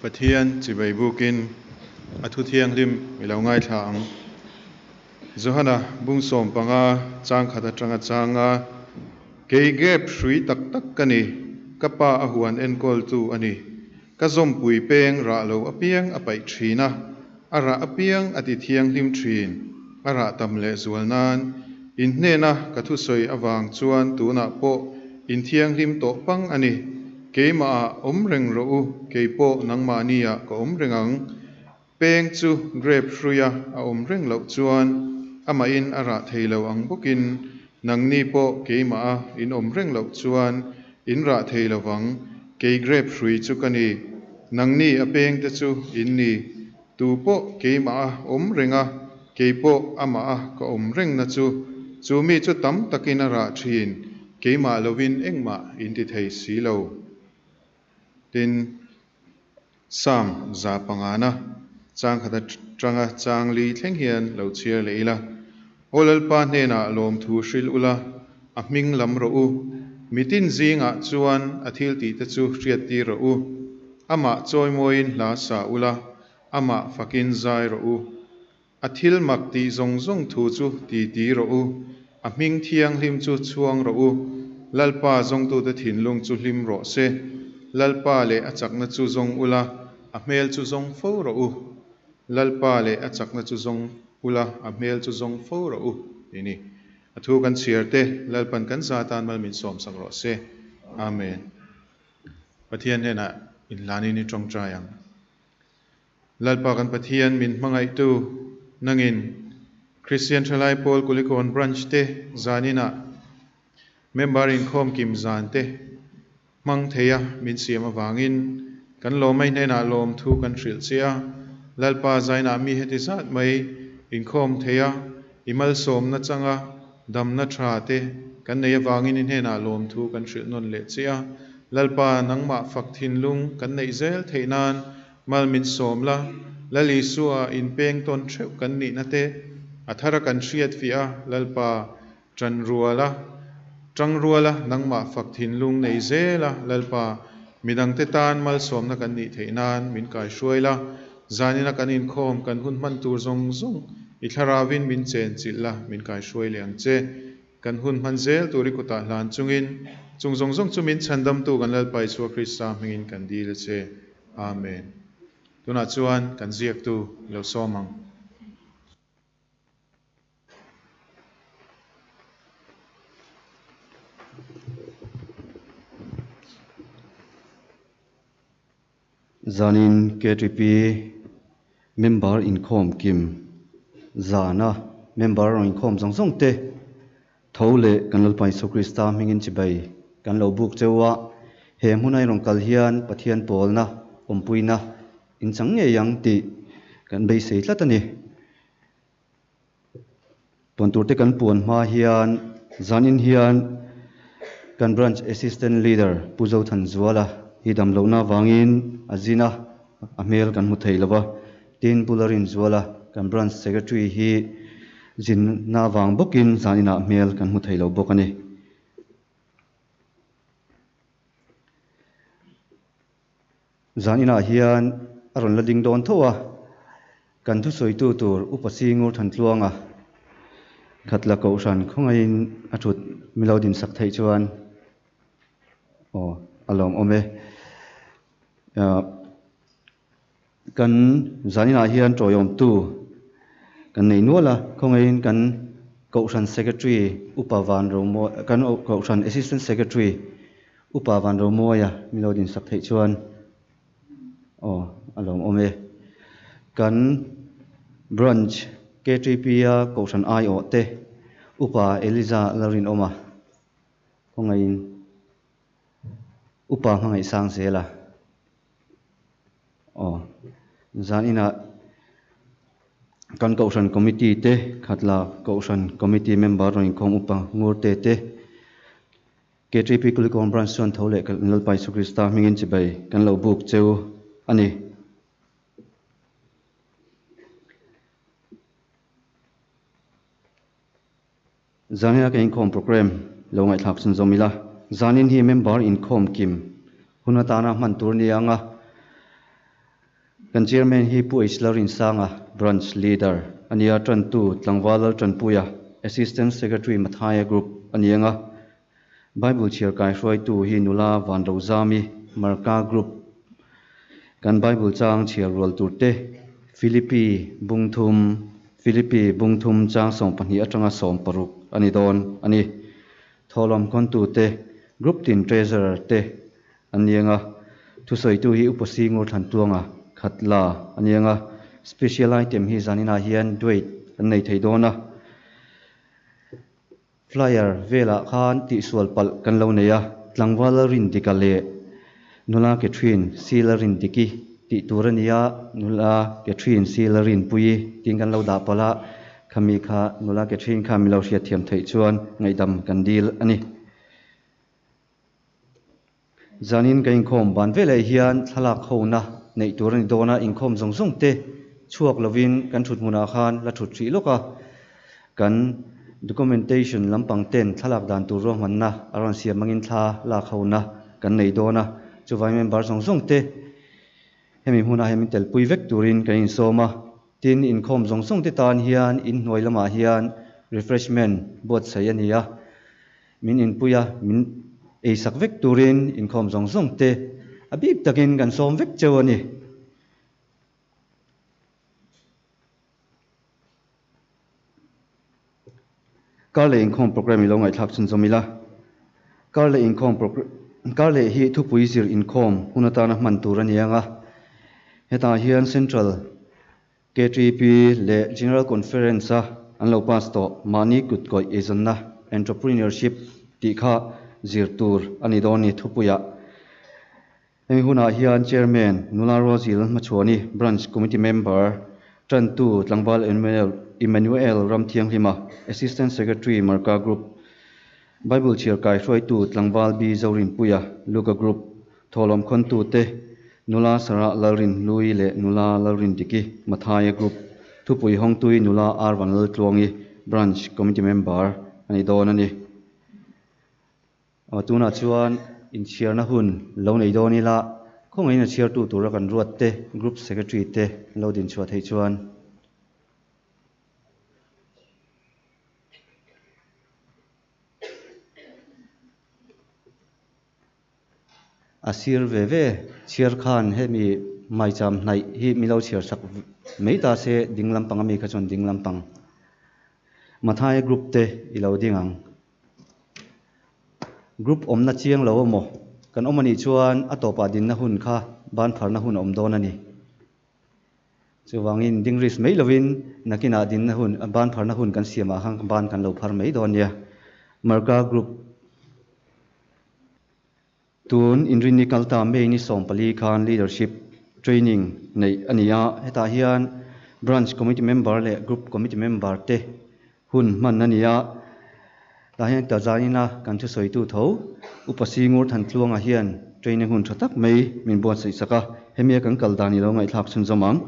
Pathian chibai bukin a thu thianghlim i lo ngaithla ang. Johana bung 15 chang khat atanga changa kei grape hrui tak tak ka ni, ka pa a huan enkawltu a ni. Ka zawmpui peng rah lo apiang a paih thin a, a rah apiang a ti thianghlim thin, a rah tam leh zual nan. In hnena ka thusawi avang chuan tunah pawh in thianghlim tawh pang a ni. Keimah ah awm reng rawh u, kei pawh nangmahni ah ka awm reng ang. Peng chu grape hruia a awm reng loh chuan amahin a rah thei lo ang bawkin nangni pawh keimah a in awm reng loh chuan in rah thei lo vang. Kei grape hrui chu ka ni, nangni a peng te chu in ni. Tu pawh keimah a awm reng a, kei pawh amah a ka awm reng na chu, chu mi chu tam takin a rah thin, keimah lovin engmah in ti thei si lo. Tin, Psalm 105 chang khat atanga chang li thleng hian lo chhiar leh ila. Aw Lalpa hnenah lawmthu hrilh ula, a hming lam rawh u. Mitin zingah chuan a thil tih te chu hriat tir rawh u. Amah chawimawiin hla sa ula, amah fakin zai rawh u. A thil mak tih zawng zawng thu chu ti ti rawh u. A hming thianghlim chu chhuang rawh u. Lalpa zawngtute thinlung chu hlim rawh se. Lalpa leh a chakna chu zawng ula, a hmel chu zawng fo rawh u. Lalpa leh a chakna chu zawng ula, a hmel chu zawng fo rawh u, ti ni. A thu kan chhiar te, Lalpan kan za tan mal min sawmsak rawh se. Amen. Pathian hnenah inhlanin i tawngtai ang. Lalpa kan Pathian min hmangaihtu nangin Kristian Thalai Pawl Kulikawn Branch te zaninah member inkhawm kim zan te hmang theia min siam avangin kan lawmai hnenah lawmthu kan hrilh che a, Lalpa zainah mi heti zat mai inkhawm theia i malsawmna changa damna tha te kan nei avangin i hnenah lawmthu kan hrilh nawn leh che a, Lalpa nangmah fak thinlung kan neih zel theih nan mal min sawm la, Lal Isua inpeng tawn theuh kan nihna te a thara kan hriat fiah a, Lalpa tan ruala, tang ruala nangmah fak thinlung nei zel a, Lalpa midangte tan malsawmna kan nih theih nan min kaihruai la, zanina kan inkhawm kan hun hman tur zawng zawng i thlaravin min chenchilh la, min kaihruai leh ang che. Kan hun hman zel tur i kutah hlan chungin chung zawng zawng chu min chhandamtu kan Lalpa Isua Krista hmingin kan dil a che. Amen. Tunah chuan kan ziaktu i lo sawm ang. Zanin KTP member inkhawm kim zana member rawn inkhawm zawng zawng te tho leh kan Lalpa Isua Krista hmingin chibai kan lo buk cheu a, he hmuna i rawn kal hian Pathian pawlna awmpuina in chang ngei ang tih kan beisei tlat a ni. Puan tur te kan puan hma hian zanin hian kan Branch Assistant Leader Pu Zothanzuala hi damlohna avangin a zin a, a hmel kan hmu thei lova. Tin, Pu Larinzuala kan Branch Secretary hi zinna avang bawkin zaninah hmel kan hmu thei lo bawk a ni. Zan inah hian a rawn la ding dawn tho a, kan thusawitu tur Upa Singur Thantluanga Khatla Kohhran khawngaihin a thut mi lo dinsak theih chuan aw a lawmawm e. Kan zan inah hian tawiawmtu kan nei nual a, khawngaihin kan Kohhran Secretary Upa Van Romawi, kan Kohhran Assistant Secretary Upa Van Romawia min lo dinsak theih chuan aw a lawmawm e. Kan Branch KTP a Kohhran aiawh te Upa Eliza Lalrinawma khawngaihin Upa hmangaihsang zel a. Aw, zan inah kan Kohhran Committee te Khatla Kohhran Committee member rawn inkhawm upa Ngurte te KTP Kulikawn Branch chuan tho leh kan Lalpa Isu Krista hmingin chibai kan lo buk cheu a ni. Zanina ka inkhawm programme lo ngaihthlak chhun zawm ila, zanin hi member inkhawm kim hun atana hman tur ni ang a. Kan Chairman hi Pu H Lalrinsanga, Branch Leader, a nia, Tantu Tlangval Laltanpuia, Assistant Secretary Mathaia Group a ni ang a. Bible chhiar kaihruaitu hi nula Vanrozami, Marka Group. Kan Bible chang chhiar rual tur te, Philippi bungthum, Philippi bungthum chang 12 atanga 16 a ni dawn a ni. Thawhlawm khawntu te, Group tin Treasurer te an ni ang a. Thusawitu hi Upa Singur Thlantuanga, Khatla a ni ang a. Special item hi zaninah hian Duet an nei thei dawn a. Flyer velah khan tihsual palh kan lo nei a, tlangval a rin dik a leh nula ke thin sil a rin dik i tih tur a nia, nula ke thin sil a rin pui i tiin kan lo dah palh a, khami kha nula ke thin kha mi lo hriatthiam theih chuan ngaihdam kan dil a ni. Zanin ka inkhawm ban veleh hian thlalak hona neih tur a ni dawn a, inkhawm zawng zawng te chhuak lovin kan thut hmunah khan la thut hrih lawk a, kan documentation lampang ten thlalak dan tur ruahmanna a rawn siam angin thla lak hona kan nei dawn a, chuvai member zawng zawng te hemi hmunah hian min telpui vek turin kan insawm a, tin inkhawm zawng zawng te tan hian inhnuai lamah hian refreshment buatsaih a ni a. Min inpui a, min eisak vek turin inkhawm zawng zawng te a bik takin kan sawm vek cheu a ni. Kar leh inkhawm program i lo ngaihthlak chhunzawm ila. Kar leh inkhawm kar leh hi thupui zir inkhawm hun atana hman tur a ni ang a. Hetah hian Central KTP leh General Conference-a an lo pass tawh mahni kutkawih eizawnna, entrepreneurship, tih kha zir tur a ni dawn ni thupuiah. Hemi hunah hian Chairman Nula Ruazil Hmachhuani, Branch Committee Member Tantu Tlangval Emmanuel Ramthianghlima, Assistant Secretary Marka Group, Bible chhiar kaihruaitu Tlangval B Zorinpuia, Luka Group, Thawhlawm khawntute, Nula Sarah Lalrin Hlui leh Nula Lalrin Diki, Mathaia Group, Thupui Hawngtui Nula R Vanlaltluangi, Branch Committee Member a ni dawn a ni. Tunah chuan inchhiarna hun lo nei dawn ila, khawngaihin a chhiartu tura kan ruat te, Group Secretary te lo dinchhuah theih chuan. A sir ve ve chhiar khan hemi maicham hnaih hi mi lo chhiar sak mai ta se ding lampang ami kha chuan ding lampang Mathaia group te i lo ding ang. Group awmna chiang lo emaw kan awm anih chuan a tawpah dinna hun kha ban pharna hun a awm dawn a ni. Chuvangin ding risk mai lovin nakinah dinna hun ban pharna hun kan siamah khan ban kan lo phar mai dawn nia. Marka group. Tun Inrinni kalta May ni 14 khan Leadership Training neih a ni a, hetah hian Branch Committee Member leh Group Committee Member te hun hman a ni a. Tah hian Tazaina kan thusawitu tho Upa Singur Thantluanga hian training hun tha tak mai min buatsaih sak a, hemia kan kal dan i lo ngaihthlak chhunzawm ang.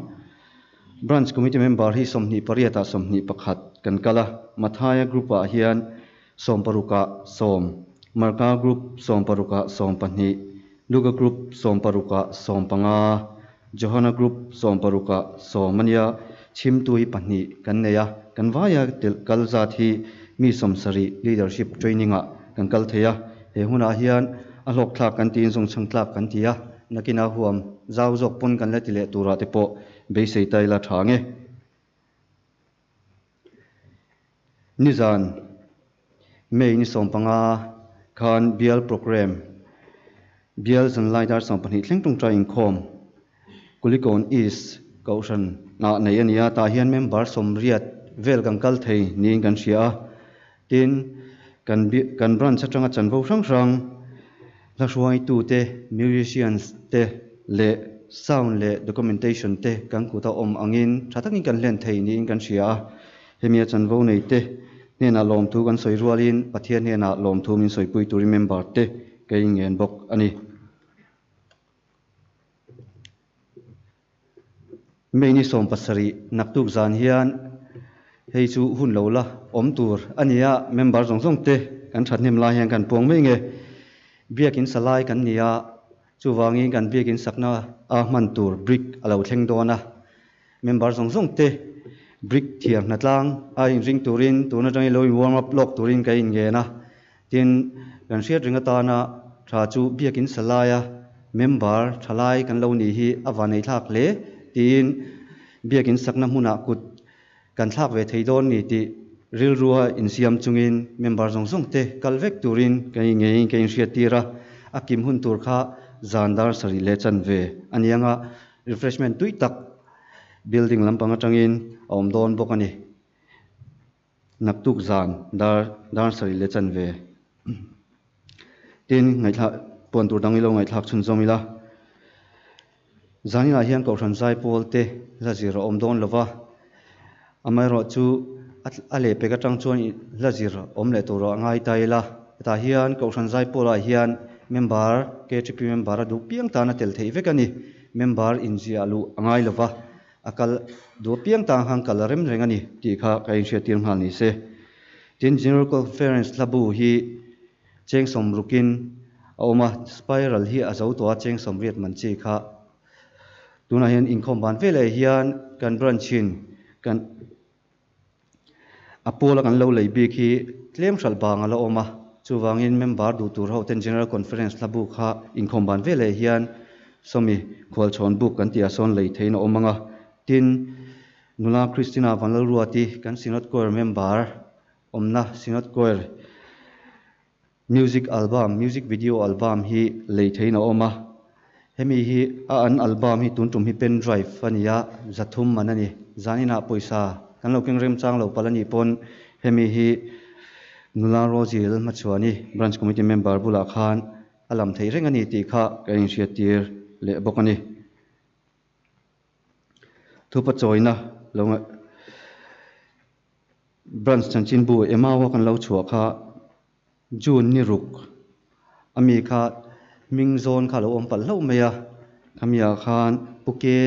Branch Committee Member hi 28 ah 21 kan kal a, Mathaia Group ah hian 16 ah 10, Marka Group 16 ah 12, Luka Group 16 ah 15, Johana Group 16 ah 10 a nia, chhimtu hi pahnih kan nei a, kan vaia telh kal zat hi mi 70 Leadership Training ah kan kal thei a, he hunah hian a hlawkthlak kan tiin zawngchhang tlak kan ti a, nakinah huam zau zawk pawn kan la ti leh turah te pawh beisei ta ila tha nge. Nizan May ni 15 khan Bial Programme, Bial Zanlai dar 12 thleng tawngtai inkhawm Kulikawn East Kohhran ah nei a ni a, tah hian member 80 vel kan kal thei niin kan hria a. Tin, kan kan branch atanga chanvo hrang hrang hla hruaitute, musicians te leh sound leh documentation te kan kut a awm angin tha takin kan hlen thei niin kan hria a. Hemi a chanvo nei te hnenah lawmthu kan sawi rualin Pathian hnenah lawmthu min sawipui turin member te ka inngen bawk a ni. May ni 17 naktuk zan hian hei chu hun lo la awm tur a ni a, member zawng zawng te kan thathnem lai hian kan puang mai nge. Biakin sa lai kan ni a. Chuvangin kan biakin sakna a hman tur brick a lo thleng dawn a, member zawng zawng te brick thiar hnatlang a inring turin tun atangin lo in warm up lawk turin ka inngen a. Tin, kan hriat ring atana tha chu biakin sa laia member tha lai kan lo nih hi a vanei thlak hle tiin biakin sakna hmunah kut kan thlak ve thei dawn ni tih rilrua insiam chungin member zawng zawng te kal vek turin ka inngeiin ka inhriat tir a, a kim hun tur kha zan dar sarih leh chanve a ni anga refreshment tui tak building lampang atangin a awm dawn bawk a ni. Naktuk zan dar dar sarih leh chanve tin ngaihthlak puan tur dang ilo ngaihthlak chhunzawm ila. Zaninah hian Kohhran Zaipawl te hla zir a awm dawn lova, amaherawhchu a lehpek atang chuan hla zir awm leh tur a ngai ta ila. Hetah hian Kohhran Zaipawlah hian member, KTP member a duh piang tan a tel theih vek a ni. Member inziah luh a ngai lova, a kal duh piang tan khan kal a rem reng a ni tih kha ka inhriattir nghal ni se. Tin, General Conference hlabu hi Cheng sawmrukin a awm a, spiral hi a zo tawh a, cheng sawmriat man chi kha. Tunah hian inkhawm ban veleh hian kan branch in kan a pawla kan lo lei bik hi tlem hralh bang a la awm a, chuvangin member duh tur ho ten General Conference hla buk kha inkhawm ban veleh hian sawmi khualchhawn buk kan tih ah sawn lei theihin a awm ang a, tin nula Christina Vanlalruati kan Synod Choir member Awmna Synod Choir Music Album, Music Video Album hi lei theihin a awm a. Hemi hi a an album hi tun tum hi pen drive a ni a, zathum man a ni. Zaninah pawisa kan lo keng remchang lo palh a nih pawn hemi hi nula Rosie Lalhmachhuani Branch Committee member bulah khan a lam theih reng a ni tih kha ka inhriattir leh bawk a ni. Thupa chawina lo ngaih. Branch chanchinbu Emau-a kan lo chhuah kha June ni ruk a mi kha hming zawn kha a lo awm palh hlauh mai a, khamiah khan Pu Ke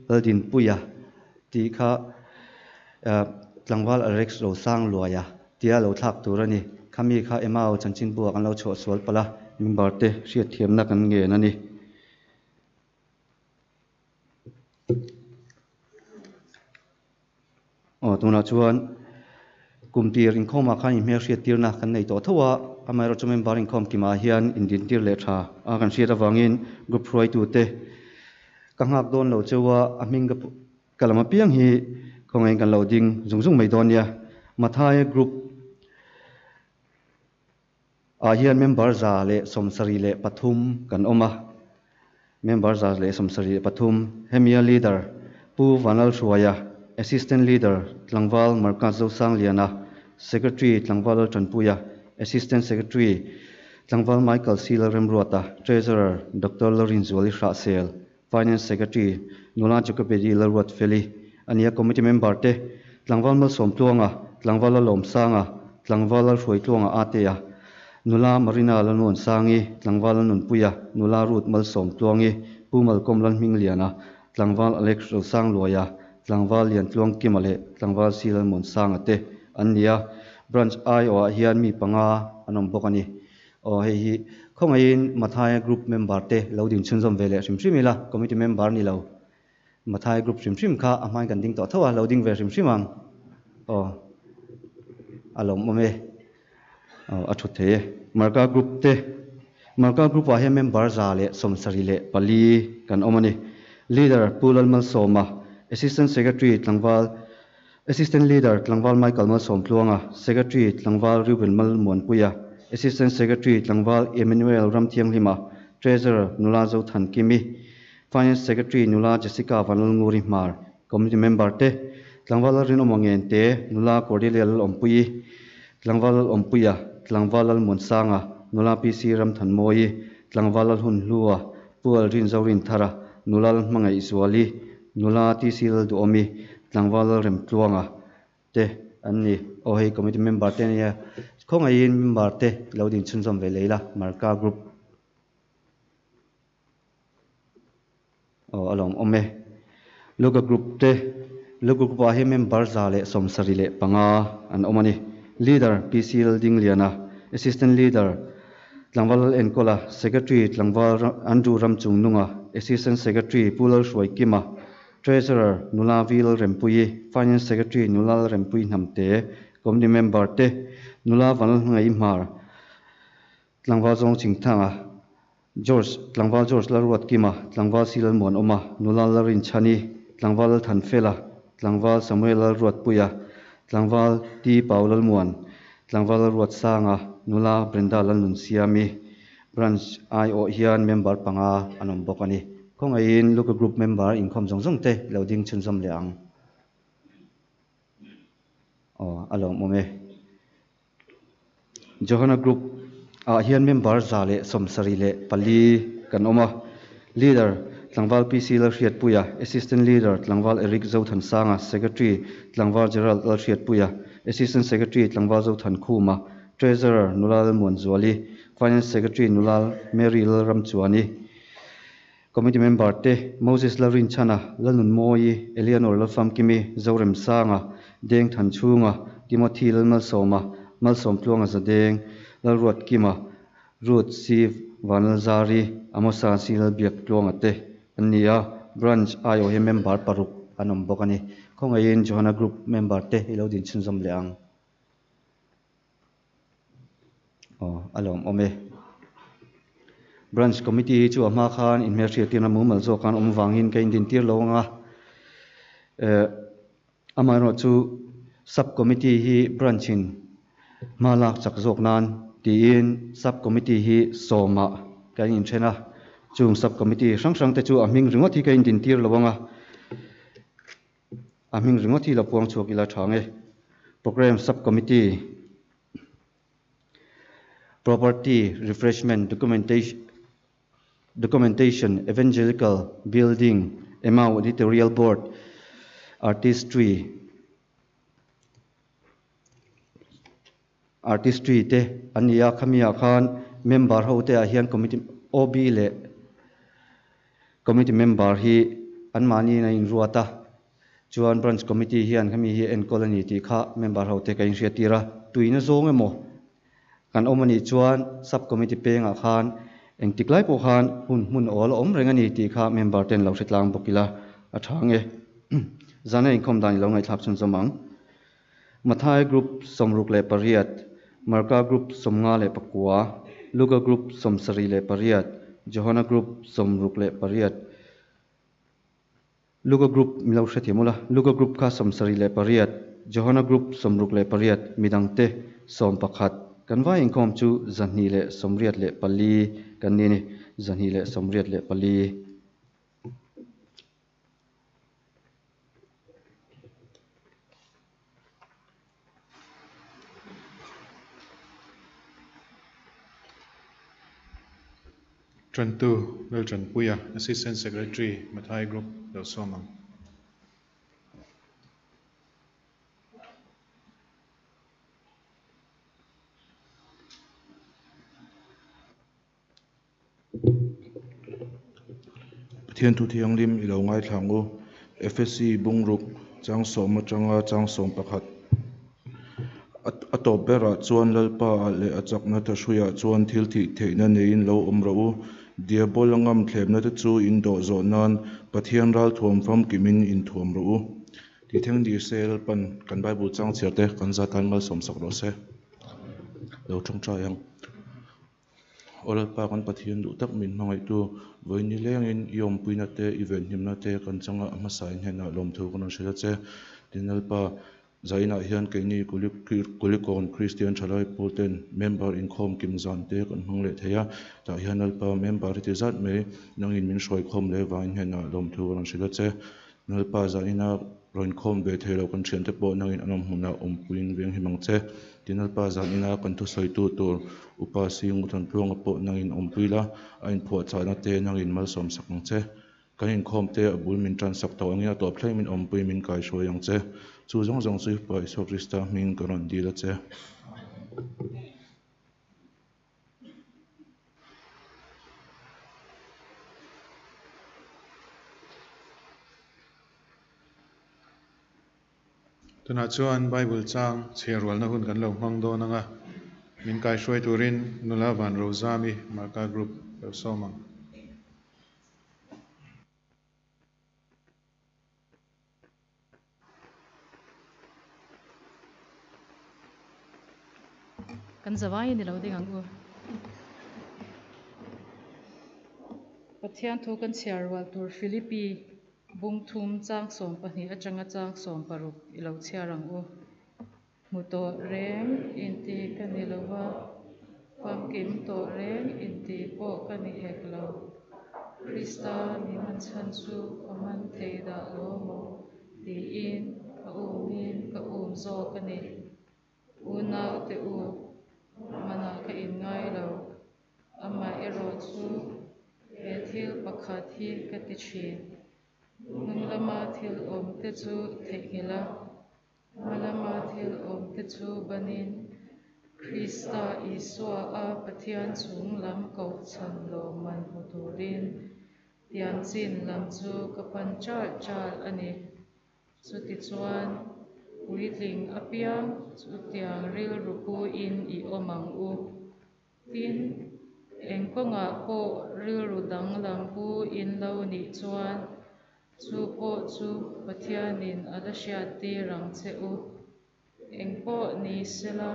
Laldinpuia tih kha tlangval Alex Rosangluaia tia lo thlak tur a ni. Khami kha Emau chanchinbu-ah kan lo chhuah sual palh a, member te hriatthiamna kan ngen a ni. Aw tunah chuan kum tir inkhawmah khan inhmelhriat tirna kan nei tawh tho a, amaherawhchu member inkhawm kimah hian indintir leh tha a kan hriat avangin group hruaitute ka nghak dawn lo cheu a, a hming ka ka lam apiang hi khawngaihin kan lo ding zung zung mai dawn nia. Mathai group ah hian member 133 kan awm a, member 173 hemia leader Pu Vanlalhruaia, Assistant Leader Tlangval Marcus Zosangliana, Secretary Tlangval Laltanpuia, Assistant Secretary Tlangval Michael C Lalremruata, Treasurer Doctor Lalrinzuali Hrahsel, Finance Secretary Nula Jacobedi Lalruatfeli a ni a, Committee member te Tlangval Malsawmtluanga, Tlangval Lalawmsanga, Tlangval Lalhruaitluanga Atea, Nula Marina Lalmuansangi, Tlangval Lalnunpuia, Nula Ruth Malsawmtluangi, Pu Malcolm Lalhmingliana, Tlangval Alex Rosangluaia, Tlangval Liantluangkima leh Tlangval C Lalmuansanga te an ni a, Branch aiawhah hian mi panga an awm bawk a ni. Aw hei hi khawngaihin Mathai group member te lo din chhunzawm ve leh hrim hrim ila, committee member ni lo Mathai group hrim hrim kha a hmain kan ding tawh tho a, lo ding ve hrim hrim ang. Aw a lawmawm e, aw a thut thei e. Marka group te, Marka group ah hian member 174 kan awm a ni. Leader Pu Lalmalsawma, Assistant Secretary tlangval Assistant Leader Tlangval Michael Malsawmtluanga, Secretary Tlangval Reuben Malmuanpuia, Assistant Secretary Tlangval Emmanuel Ramthianghlima, Treasurer Nula Zothan Kimi, Finance Secretary Nula Jessica Vanlalnguri Hmar, Committee Member te, Tlangval Lalrinawma Ngente, Nula Cordelia Lalawmpuii, Tlangval Lalawmpuia, Tlangval Lalmuansanga, Nula PC Ramthanmawii, Tlangval Lalhunhlua, Pu Alrin Zorinthara, Nula Lalhmangaihzuali, Nula TC Lalduhawmi, Tlangval Lalremtluanga te an ni. Aw hei committee member te ania, khawngaihin member te lo din chhunzawm ve leh ila, Marka group. Aw a lawmawm e. Luka group te, Luka group ah hian member 175 an awm a ni. Leader PC Laldingliana, Assistant Leader. Tlangval Lal Enkawla, Secretary Tlangval Andrew Ramchungnunga, Assistant Secretary Pu Lalhruaikima, Treasurer Nula Vi Lalrempuii, Finance Secretary Nula Lalrempuii Hnamte, Committee Member te, Nula Vanlalhngaih Hmar, Tlangval Zawng Chingthanga, George, Tlangval George Lalruatkima, Tlangval Si Lalmuanawma, Nula Lalrinchhani, Tlangval Lalthanfela, Tlangval Samuel Lalruatpuia, Tlangval T Pau Lalmuan, Tlangval Lalruatsanga, Nula Brenda Lalnunsiami, Branch aiawh hian member panga an awm bawk a ni. Khawngaihin Luka Group member inkhawm zawng zawng te lo ding chhunzawm leh ang. Aw, a lawmawm e. Johana Group ah hian member 174 kan awm a, Leader Tlangval PC Lalhriatpuia, Assistant Leader Tlangval Eric Zothansanga, Secretary Tlangval Gerald Lalhriatpuia, Assistant Secretary Tlangval Zothankhuma, Treasurer Nula Lalmuanzuali, Finance Secretary Nula Mary Lalramchuani, Committee member te, Moses Lalrinchhana, Lalnunmawii, Eleanor Lalfamkimi, Zoremsanga, Deng Thanchhunga, Timothy Lalmalsawma, Malsawmtluanga Zadeng, Lalruatkima, Ruth C Vanlalzari, Amosa C Lalbiaktluanga te an ni a, Branch aiawh hi member paruk an awm bawk a ni. Khawngaihin Johana Group member te i lo din chhunzawm leh ang. Aw, a lawmawm e. Branch Committee hi chu a hma khan inhmelhriattirna mumal zawk khan awm vangin ka indintir lo ang a. Eh, amaherawh chu Sub Committee hi Branch in hma lak chak zawk nan tiin Sub Committee hi sawmah kan inthen a. Chung Sub Committee hrang hrang te chu a hming ringawt hi ka indintir lo ang a. A hming ringawt hi la puang chhuak ila tha nge. Programme Sub Committee, Property Refreshment Documentation, Evangelical Building, Emau Editorial Board, Artistry, Artistry te an ni a, khami ah khan member ho te ah hian committee OB leh committee member hi an mahni in a inruat a, chuan branch committee hian khami hi enkawl a ni tih kha member ho te ka inhriat tir a, tuina zawng emaw kan awm a nih chuan sub committee pengah khan engtik lai pawh khan hun hmun awl a awm reng a ni tih kha member ten lo hre tlang bawk ila a tha ang e. Zana inkhawm dan i lo ngaihthlak chhunzawm ang. Mathai Group 68, Marka Group 59, Luka Group 78, Johana Group 68, Luka Group min lo hrethiam ula, Luka Group kha 78, Johana Group 68, midangte 11, kan vai inkhawm chu 284 kan ni a ni, 284. Tantu Laltanpuia, Assistant Secretary, Mathai Group lo sawm ang. Pathian thu thianghlim i lo ngaithla ang u. Efesi bungruk chang sawm atanga chang sawm pakhat a tawp berah chuan Lalpa ah leh a chakna thahruiah chuan thil thih theihna neiin lo awm rawh u. Diabol a ngam thlemna te chu in dawh zawh nan Pathian ralthuam famkimin inthuam rawh u. Tih thleng ni se Lalpan kan Bible chang chhiar te kan zat tan malsawm sak rawh se. Lo tawngtai ang. Aw Lalpa kan Pathian duh tak min hmangaihtu, vawi ni lengin i awmpuina te, i venhimna te kan changa a hmasain hnenah lawmthu kan rawn hrilh a che. Tin Lalpa, zainah hian keini Kulikawn Kristian Thalai Pawl ten member inkhawm kim zan te kan hmang leh thei a, tah hian Lalpa member hi ti zat mai nangin min hruaikhawm leh vangin hnenah lawmthu kan rawn hrilh a che. Lalpa zaina rawn khawm ve thei lo kan thiante pawh nangin an awm hmunah awmpuiin veng him ang che. Tin Lalpa zaina kan thusawitu tur Upa Singhu Thantluanga pawh nangin awmpui la, a inphuahchahna te nangin malsawm sak ang che. Kan inkhawm te a bul min tan sak tawh angin a tawp thleng min awmpui min kaihruai ang che. Chu zawng zawng chu Upa Isua Krista hming ka rawn dil a che. Tunah chuan Bible chang chhiar rualna hun kan lo hmang dawn ang a. Min kaihruai turin nula Van Rozami Marka Group lo sawm ang. Kan zavai ni lo ding ang u. Pathian thu kan chhiar rual tur Philippi bung thum chang 12 atanga chang 16 i lo chhiar ang u. Hmu tawh reng inti ka ni lova, famkim tawh reng inti pawh ka ni hek lo. Krista mi man chhan chu ka man thei dah lo maw tiin ka umin ka um zawk a ni. Unau te u, manah ka inngai lo. Amaherawh chu he thil pakhat hi ka ti thin. Hnung lama thil awm te chu theihnghilh a, hma lama thil awm te chu banin Krista Isua a Pathian chung lam koh chhan lawmman hmu turin tiamchin lam chu ka pan chal chal a ni. Chutichuan puitling apiang chutiang rilru puin i awm ang u. Tin, eng kawngah pawh rilru danglam pu in lo nih chuan chu pawh chu Pathianin a la hriat tir ang che u. Eng pawh ni sela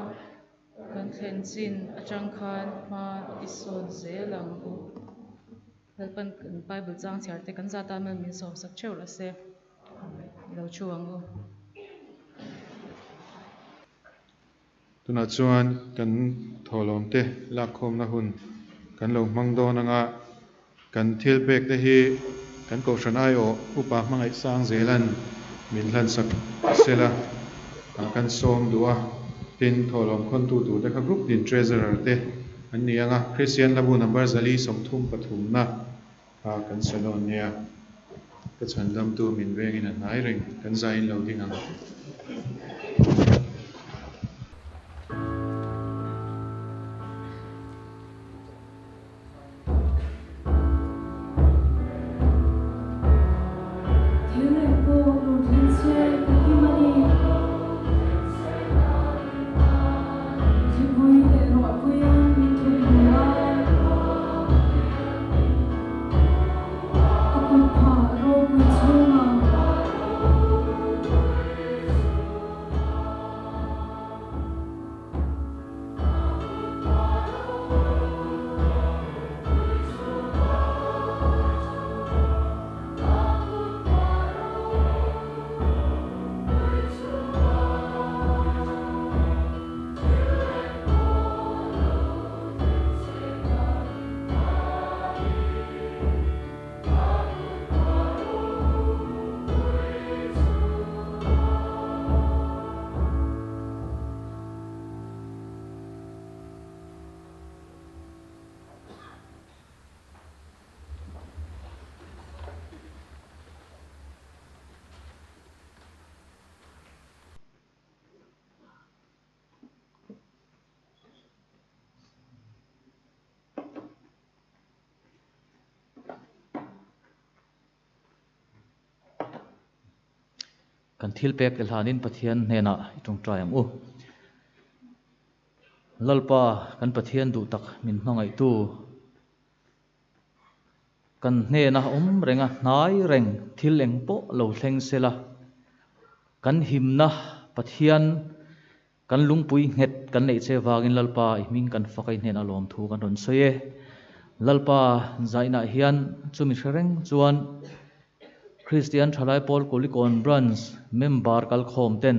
kan thlen chin atang khan hma i sawn zel ang u. Lalpan kan Bible chang chhiar te kan zat a mal min sawm sak theuh rawh se. I lo thu ang u. Tunah chuan kan thawhlawm te lakkhawmna hun kan lo hmang dawn anga kan thil pek te hi kan kohhran aiawh upa hmangaih sang zelan min hlansak sela kan sawm duh a. Tin, thawhlawm khawntu tur te kha group tin treasurer te an ni anga Kristian hlabu number 133 na kha kan sa dawn nia. Ka chhandamtu min vengin a hnai reng kan zain lo ding ang. Thil eng pawh lo thleng se ka hlim a ni. Thlipui leh ruahpuiin min thut hmu a. A kut phah ropui chhungah. Kan thil pek te hlanin Pathian hnenah i tawngtai ang u. Lalpa kan Pathian duh tak min hmangaihtu kan hnena awm renga hnai reng thil eng pawh lo thleng sela kan himna Pathian kan lungpui nghet kan neih che wangin Lalpa i hming kan fak a i hnenah lawm thu kan rawn sawi e. Lalpa zainah hian chumi hre reng chuan Kristian Thalai Pawl Kulikawn Branch member kalkhawm ten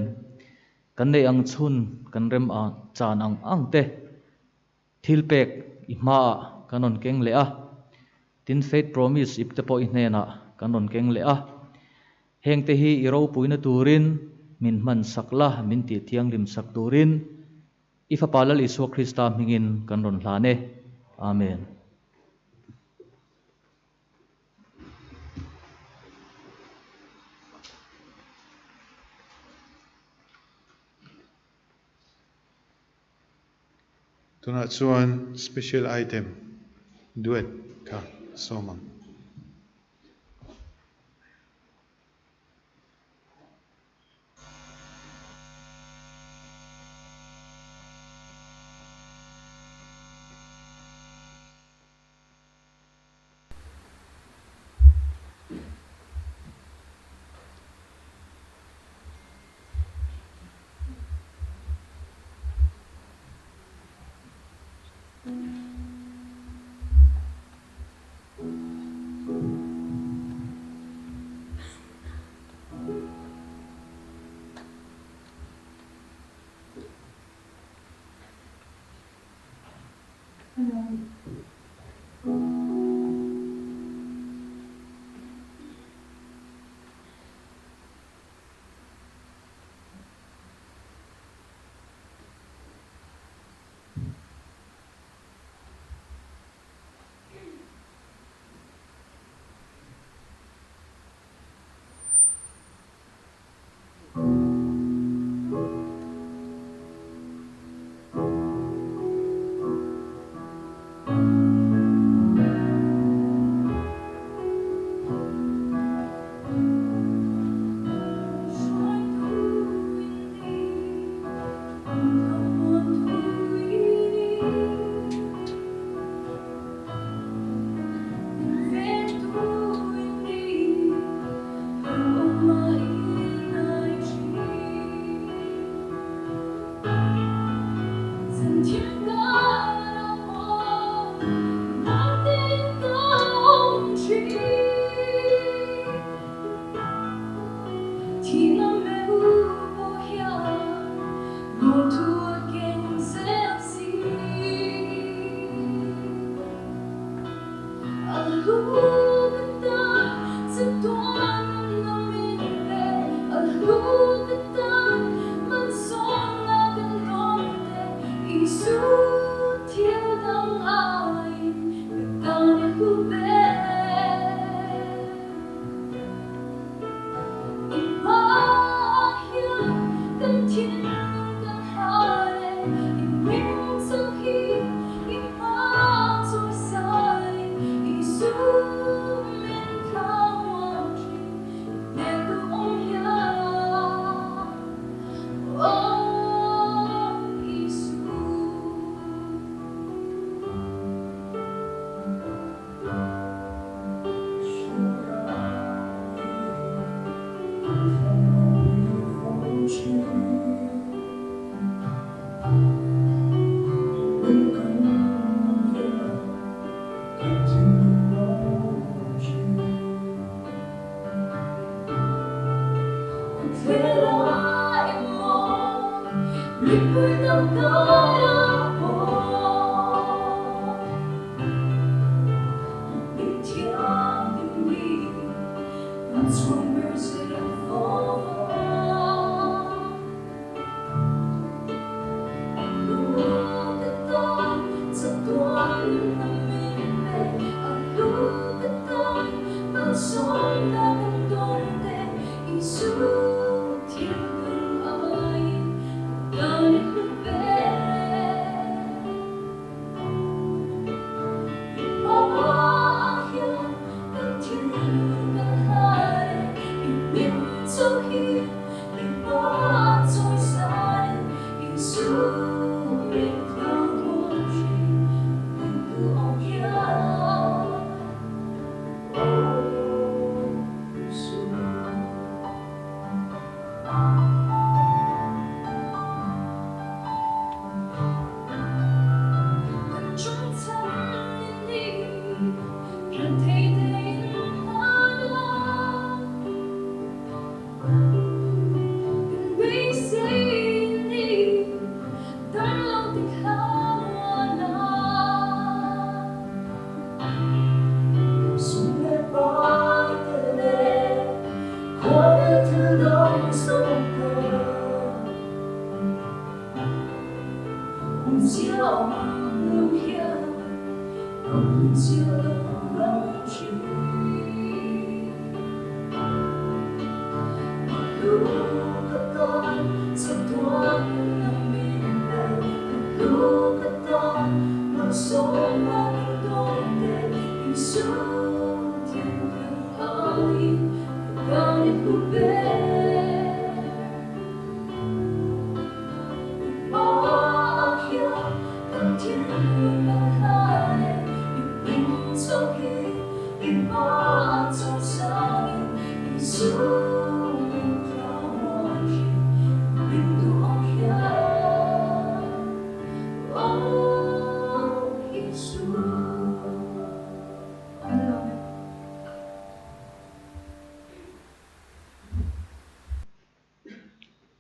kan nei ang chhun kan rem a chan ang ang te thil pek i hmaah kan rawn keng leh a, tin Faith Promise ip te pawh i hnenah kan rawn keng leh a. Heng te hi i ropuina turin min hman sak la, min tih thianghlim sak turin i fapa Lal Isua Krista hmingin kan rawn hlan e. Amen. Tunah chuan special item duet kha sawm ang.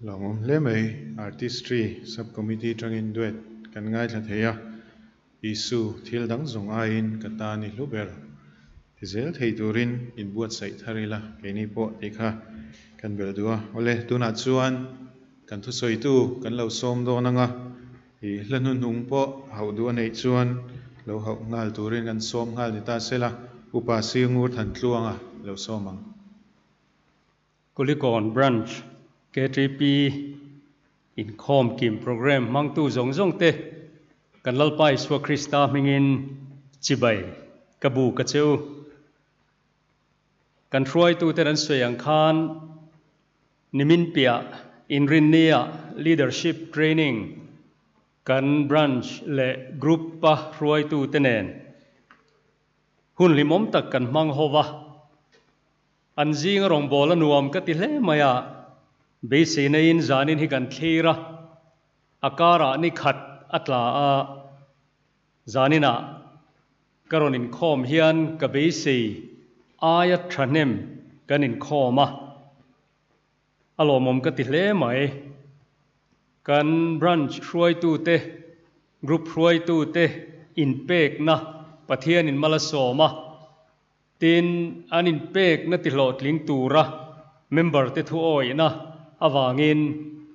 Lawmawm hle mai, Artistry Sub-Committee tangin duet kan ngaithla thei a, Isu thil dang zawng aiin ka tan i hlu ber ti zel thei turin inbuatsaih thar ila keini pawh tih kha kan belh duh a. Awle, tunah chuan kan thusawitu kan lo sawm dawn ang a, i hla hnuhnung pawh hauh duh a neih chuan lo hauh nghal turin kan sawm nghal ni ta sela, Upa Singur Thantluanga lo sawm ang. Kulikawn Branch ktp inkhawm kim programme hmangtu zawng zawng te kan Lalpa Isua Krista hmingin chibai ka bu ka che u. Kan hruaituten an sawi ang khan nimin piah inrinnia leadership training kan branch leh group a hruaitute nen hun hlimawm tak kan hmang ho va. An zinga rawngbâwl a nuam ka ti hle mai a, beisei neiin zanin hi kan thlir a, a karah ni khat a tla a, zaninah ka rawn inkhawm hian ka beisei aia thahnem kan inkhawm a, a lawmawm ka ti hle mai. Kan branch hruaitute, group hruaitute inpekna Pathianin mal a sawm a, Tin, an inpekna tihlawhtling tura member te thuawihna avangin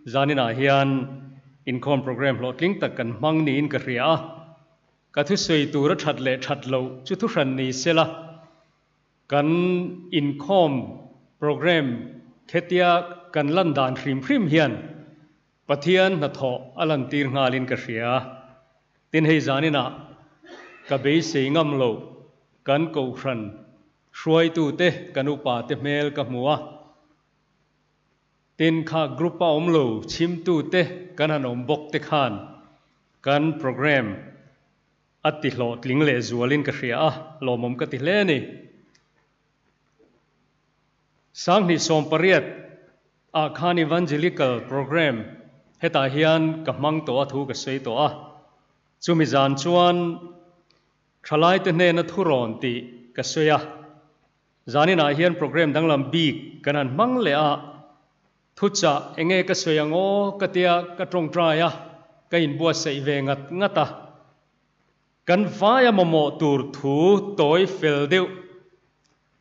zaninah hian inkhawm programme hlawhtling tak kan hmang niin ka hria a. Ka thusawi tura that leh that loh chu thuhran ni sela, kan inkhawm programme khetia kan lan dan hrim hrim hian Pathian hnathawh a lantir nghalin ka hria. Tin hei zaninah ka beisei ngam lo kan kohhran hruaitute kan upate hmel ka hmu a. Tin kha group a awm lo chhimtute kan han awm bawk te khan kan programme a ti hlawhtling leh zualin ka hria a, lawmawm ka ti hle a ni. 2018 ah khan Evangelical Programme hetah hian ka hmang tawh a thu ka sawi tawh a, chumi zan chuan thalaite hnena thurawn tih ka sawi a, zaninah hian programme danglam bik kan han hmang leh a. Thuchah enge ka sawi ang aw ka tia ka tawngtai a, ka inbuatsaih ve ngat ngat a. Kan vaia mamawh tur thu tawi fel deuh,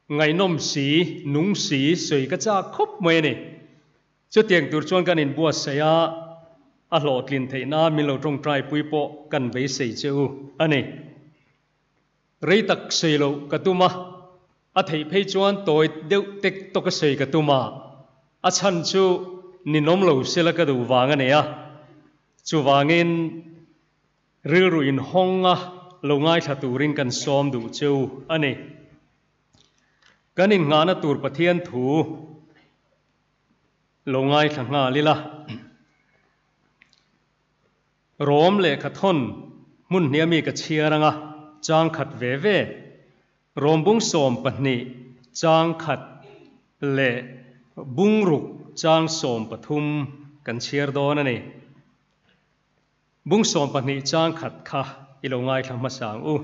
ngaihnawm si, nung si sawi ka chak khawp mai a ni. Chutiang tur chuan kan inbuatsaih a, a hlawhtlin theih nan min lo tawngtai pui pawh kan beisei che u a ni. Rei tak sawi loh ka tum a, a theih phei chuan tawi deuh tek tawka sawi ka tum a, a chhan chu ninawm lo sela ka duh vang a nei a, chuvangin rilru inhawng a lo ngaithla turin kan sawm duh cheu a ni. Kan innghahna tur Pathian thu lo ngaithla nghal ila. Rom lehkha thawn hmun hnih ami ka chhiar anga chang khat ve ve, Rom bung 12 chang khat leh bung ruk chang 13 kan chhiar dawn a ni. Bung 12 chang khat kha i lo ngaithla hmasa ang u.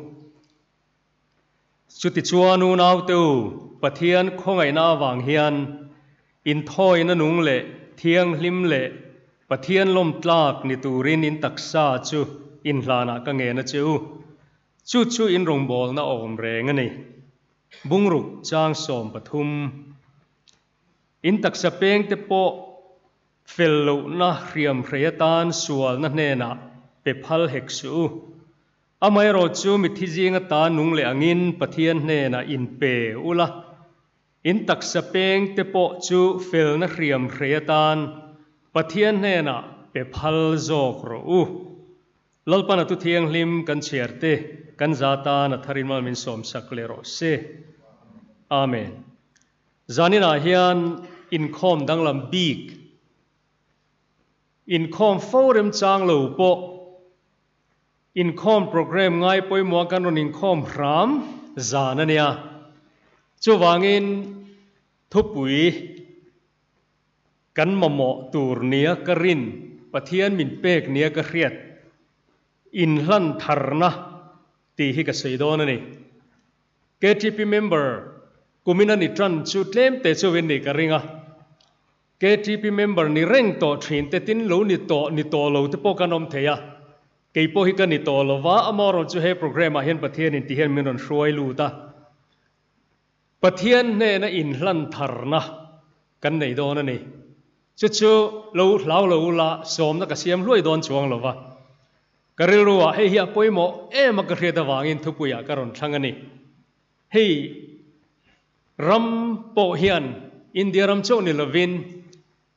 Chutichuan unaute u, Pathian khawngaihna avang hian inthawina nung leh thianghlim leh Pathian lawmtlak ni turin in taksa chu inhlanah ka ngen a che u. Chu chu in rawngbawlna awm reng a ni. Bungruk chang 13. In taksa pengte pawh fel lohna hriam hrei atan sualna hnenah pe phal hek suh u. Amaherawh chu mithi zinga ta nung leh angin Pathian hnenah inpe ula, in taksa peng te pawh chu felna hriam hrei atan Pathian hnenah pe phal zawk rawh u. Lalpan a tu thianghlim kan chhiar te kan za tan a tharin mal min sawmsak leh rawh se. Amen. Zaninah hian inkhawm danglam bik, inkhawm fo remchang lo pawh, Inkhawm program ngai pawimawh kan rawn inkhawm hram zan a nia. Chuvangin thupui kan mamawh tur nia ka rin, Pathian min pek nia ka hriat, inhlan tharna tih hi ka sawi dawn a ni. KTP member kumin a ni tan chu tlem te chauhin nih ka ring a. KTP member ni reng tawh thin te tin lo ni tawh ni tawh lo te pawh kan awm thei a, kei pawh hi ka ni tawh lo va, amaherawh chu he program ah hian Pathian in ti hian min rawn hruai lut a, Pathian hnena inhlan tharna kan nei dawn a ni. Chu chu lo hlau lo ula sawmna ka siam hluai dawn chuang lo va, ka rilru ah hei hi a pawimawh em a ka hriat avangin thupui ah ka rawn thlang a ni. Hei ram pawh hian India ram chauh ni lovin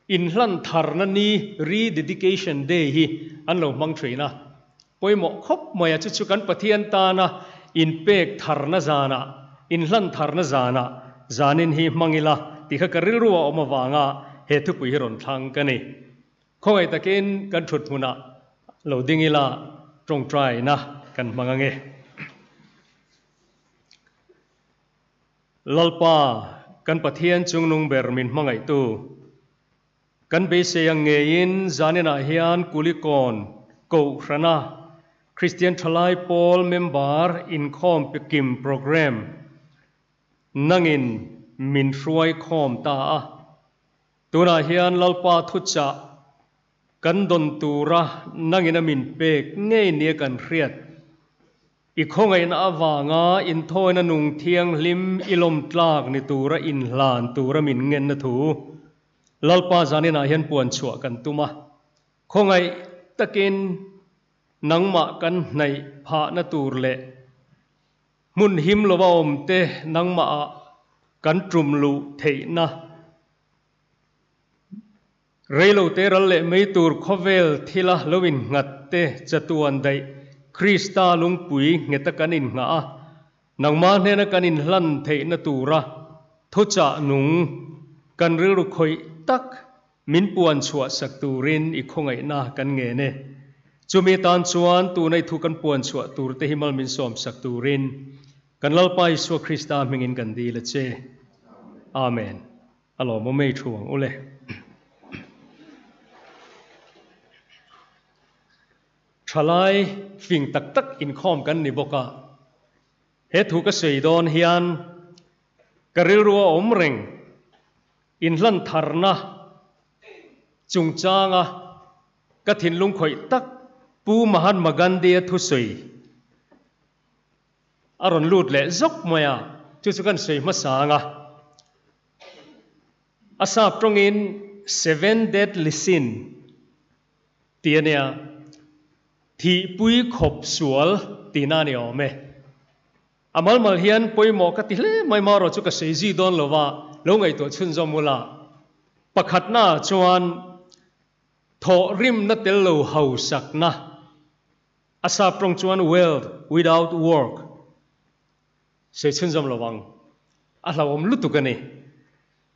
inhlan tharna ni Rededication Day hi an lo hmang thin a, pawimawh khawp mai a, chu chu kan Pathian tana inpek tharna zanah, inhlan tharna zanah zanin hi hmang ila tih kha ka rilru a awm avanga he thupui hi rawn thlang ka ni. Khawngaih takin kan thut hmunah lo ding ila tawngtaina kan hmang ange. Lalpa, kan Pathian chungnung ber min hmangaihtu, kan beisei ang ngeiin zaninah hian Kulikawn Kohhrana Kristian Thalai Pawl member inkhawm kim programme nangin min hruai khawm ta a. Tunah hian Lalpa thuchah kan dawn tura nangin a min pek ngei nia kan hriat. I khawngaihna avanga inthawina nung thianghlim i lawmtlak ni tura inhlan tura min ngenna thu Lalpa zaninah hian puan chhuah kan tum a. Khawngaih takin nangmah kan hnaih phahna tur leh hmun him lova awmte nangmahah kan tum luh theihna Reilote ral leh mai tur khawvel thila lo innghat te chatuan daih Krista lungpui ngheta kan innghah a, nangmah hnena kan inhlan theihna tura thuchah nung kan rilru khawih tak min puan chhuah sak turin i khawngaihna kan ngen e. Chumi tan chuan tuna i thu kan puan chhuah tur te hi mal min sawm sak turin kan Lalpa Isua Krista hmingin kan dil a che. Amen. A lawmawm ei thu ang ule. Thalai fing tak tak inkhawm kan ni bawk a, he thu ka sawi dawn hian ka rilru a awm reng, inhlan tharna Chungchanga ka thinlung khawih tak Pu Mahatma Gandhi-a thusawi a rawn lut leh zawk mai a, chu chu kan sawi hmasa ang a. A sap tawngin Seven Deadly Sin tih a nia, thihpui khawp sual tihna a ni awm e. A mal mal hian pawimawh ka ti hle mai marawh chu ka sawi zui dawn lo va, lo ngaihtuah chhunzawm ula. Pakhatnaah chuan thawhrimna tel lo hausakna, a sap tawng chuan wealth without work, sawi chhunzawm lo vang, a hlauhawm lutuk a ni.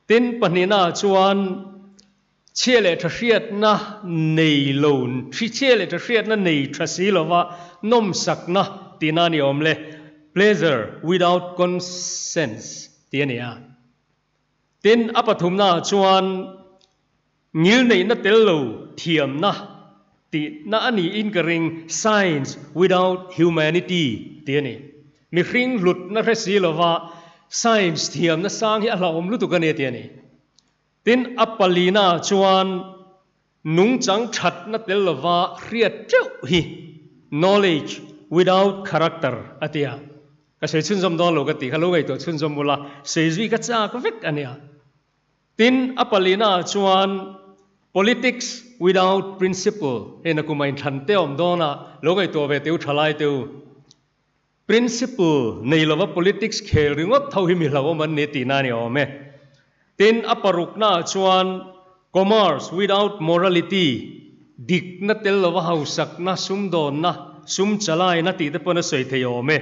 Tin, pahnihnaah chuan chhia leh tha hriatna nei lo, chhia leh tha hriatna nei tha si lova nawmsakna tihna a ni awm le, pleasure without conscience tih a ni a. Tin, a pathumnaah chuan ngilneihna tel lo thiamna tihna a niin ka ring, science without humanity tih a ni. Mihring hlutna hre si lova science thiamna sang hi a hlauhawm lutuk a ni tih a ni. Tin, a palina chuan nungchang thatna tel lova hriat teuh hi knowledge without character a ti a. Ka sawi chhunzawm dawn lo ka ti kha lo ngaihtuah chhunzawm ula, sawi zui ka chak vek a nia. Tin, a palina chuan politics without principle hei nakum a inthlan te awm dawn a, lo ngaihtuah ve teu thalai teu. Principle nei lova politics khel ringawt tho hi mi hlauhawm an ni tihna a ni awm e. Tin, a paruknaah chuan commerce without morality, dikna tel lova hausakna, sumdawnna, sum chalaina tih te pawn a sawi thei awm e.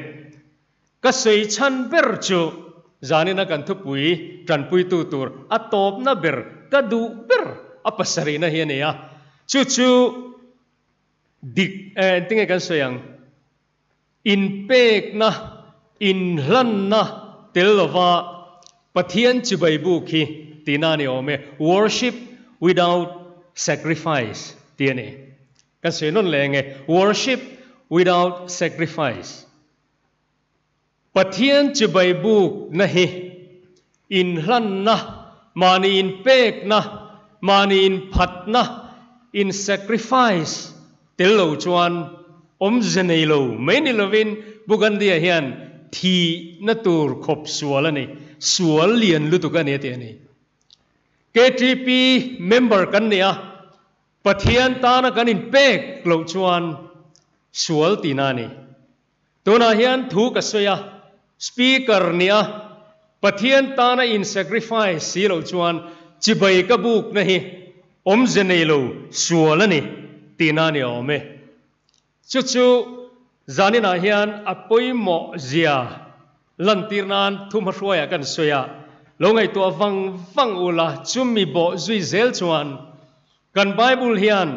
Ka sawi chhan ber chu zanina kan thupui tanpuitu tur a tawpna ber, ka duh ber a pasarihna hi a ni a. Chu chu dik, engtinge kan sawi ang? Inpekna, inhlanna tel lova Pathian chibai buk hi tihna a ni awm e, worship without sacrifice tih a ni. Kan sawi nawn leh enge, worship without sacrifice. Pathian chibai bukna hi inhlanna, mahni inpekna, mahni inphatna, in sacrifice tel lo chuan awmze nei lo mai ni lovin Pu Gandhi-a hian thihna tur khawp sual a ni, sual lian lutuk a ni a ti a ni. KTP member kan ni a, Pathian tana kan inpek loh chuan sual tihna a ni. Tunah hian thu ka sawi a, Speaker nia Pathian tana in sacrifice si loh chuan chibai ka bukna hi awmze nei lo sual a ni tihna a ni awm e. Chu chu zaninah hian a pawimawh zia lantir nan thu hmahruaiah kan sawi a, lo ngaihtuah vang vang ula chumi bawh zui zel chuan Kan Bible hian,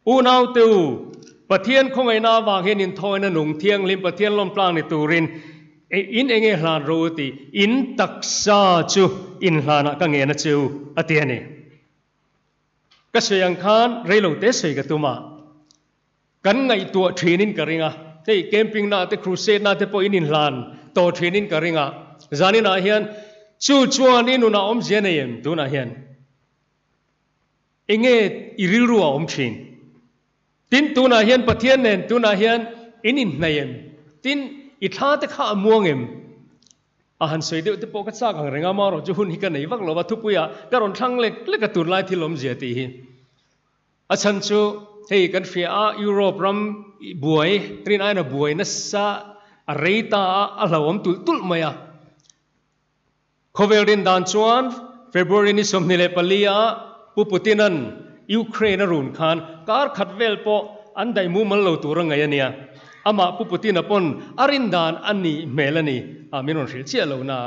Unaute u, Pathian khawngaihna avang hian inthawina nung thianghlim Pathian lawmtlang ni turin in enge hlan ro u tih in taksa chu inhlanah ka ngen a che u, a ti a ni. Ka sawi ang khan reilote sawi ka tum a, kan ngaihtuah thinin ka ring a, hei camping na te crusade na te pawh in inhlan tawh thinin ka ring a, zaninah hian chu chuan i nunah awmzia nei em tunah hian? Enge i rilru a awm thin? Tin, tunah hian Pathian nen tunah hian in inhnaih em? Tin, i thla te kha a muang em? A han sawi deuh te pawh ka chak ang reng a, amaherawh chu hun hi ka nei vak lo va, thupuiah ka rawn thlang lek lek a tunlai thil awmzia tih hi. A chhan chu hei kan hria a, Europe ram buai, rin aiin a buai nasa, a rei ta a, a hlauhawm tulh tulh mai a. Khawvel rin dan chuan February ni 24 ah Pu Putin-a'n Ukraine a run khan kar khat vel pawh an daih mumal lo tur a ngaih a nia. Amah Pu Putin-a pawn a rin dan a nih hmel a ni a, min rawn hrilh chiah lo na.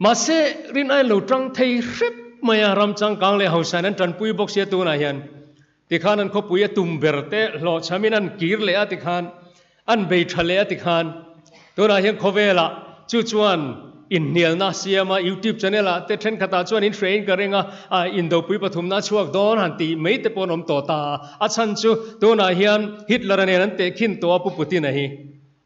Mahse, rin aiin lo tang thei hrep mai a, ram changkang leh hausain an tanpui bawk sia tunah hian. Tikhan an khawpui a tum ber te hlawhchhamin an kir leh a tikhan an bei tha leh a tikhan tunah hian khawvelah chu chuan inhnialna siam a YouTube channel ah te thenkhatah chuan in hre in ka ring a a indopui pathumna a chhuak dawn han tih mai te pawh an awm tawh ta a a chhan chu tunah hian Hitler-a nen an tehkhin tawh a Pu Putin-a hi.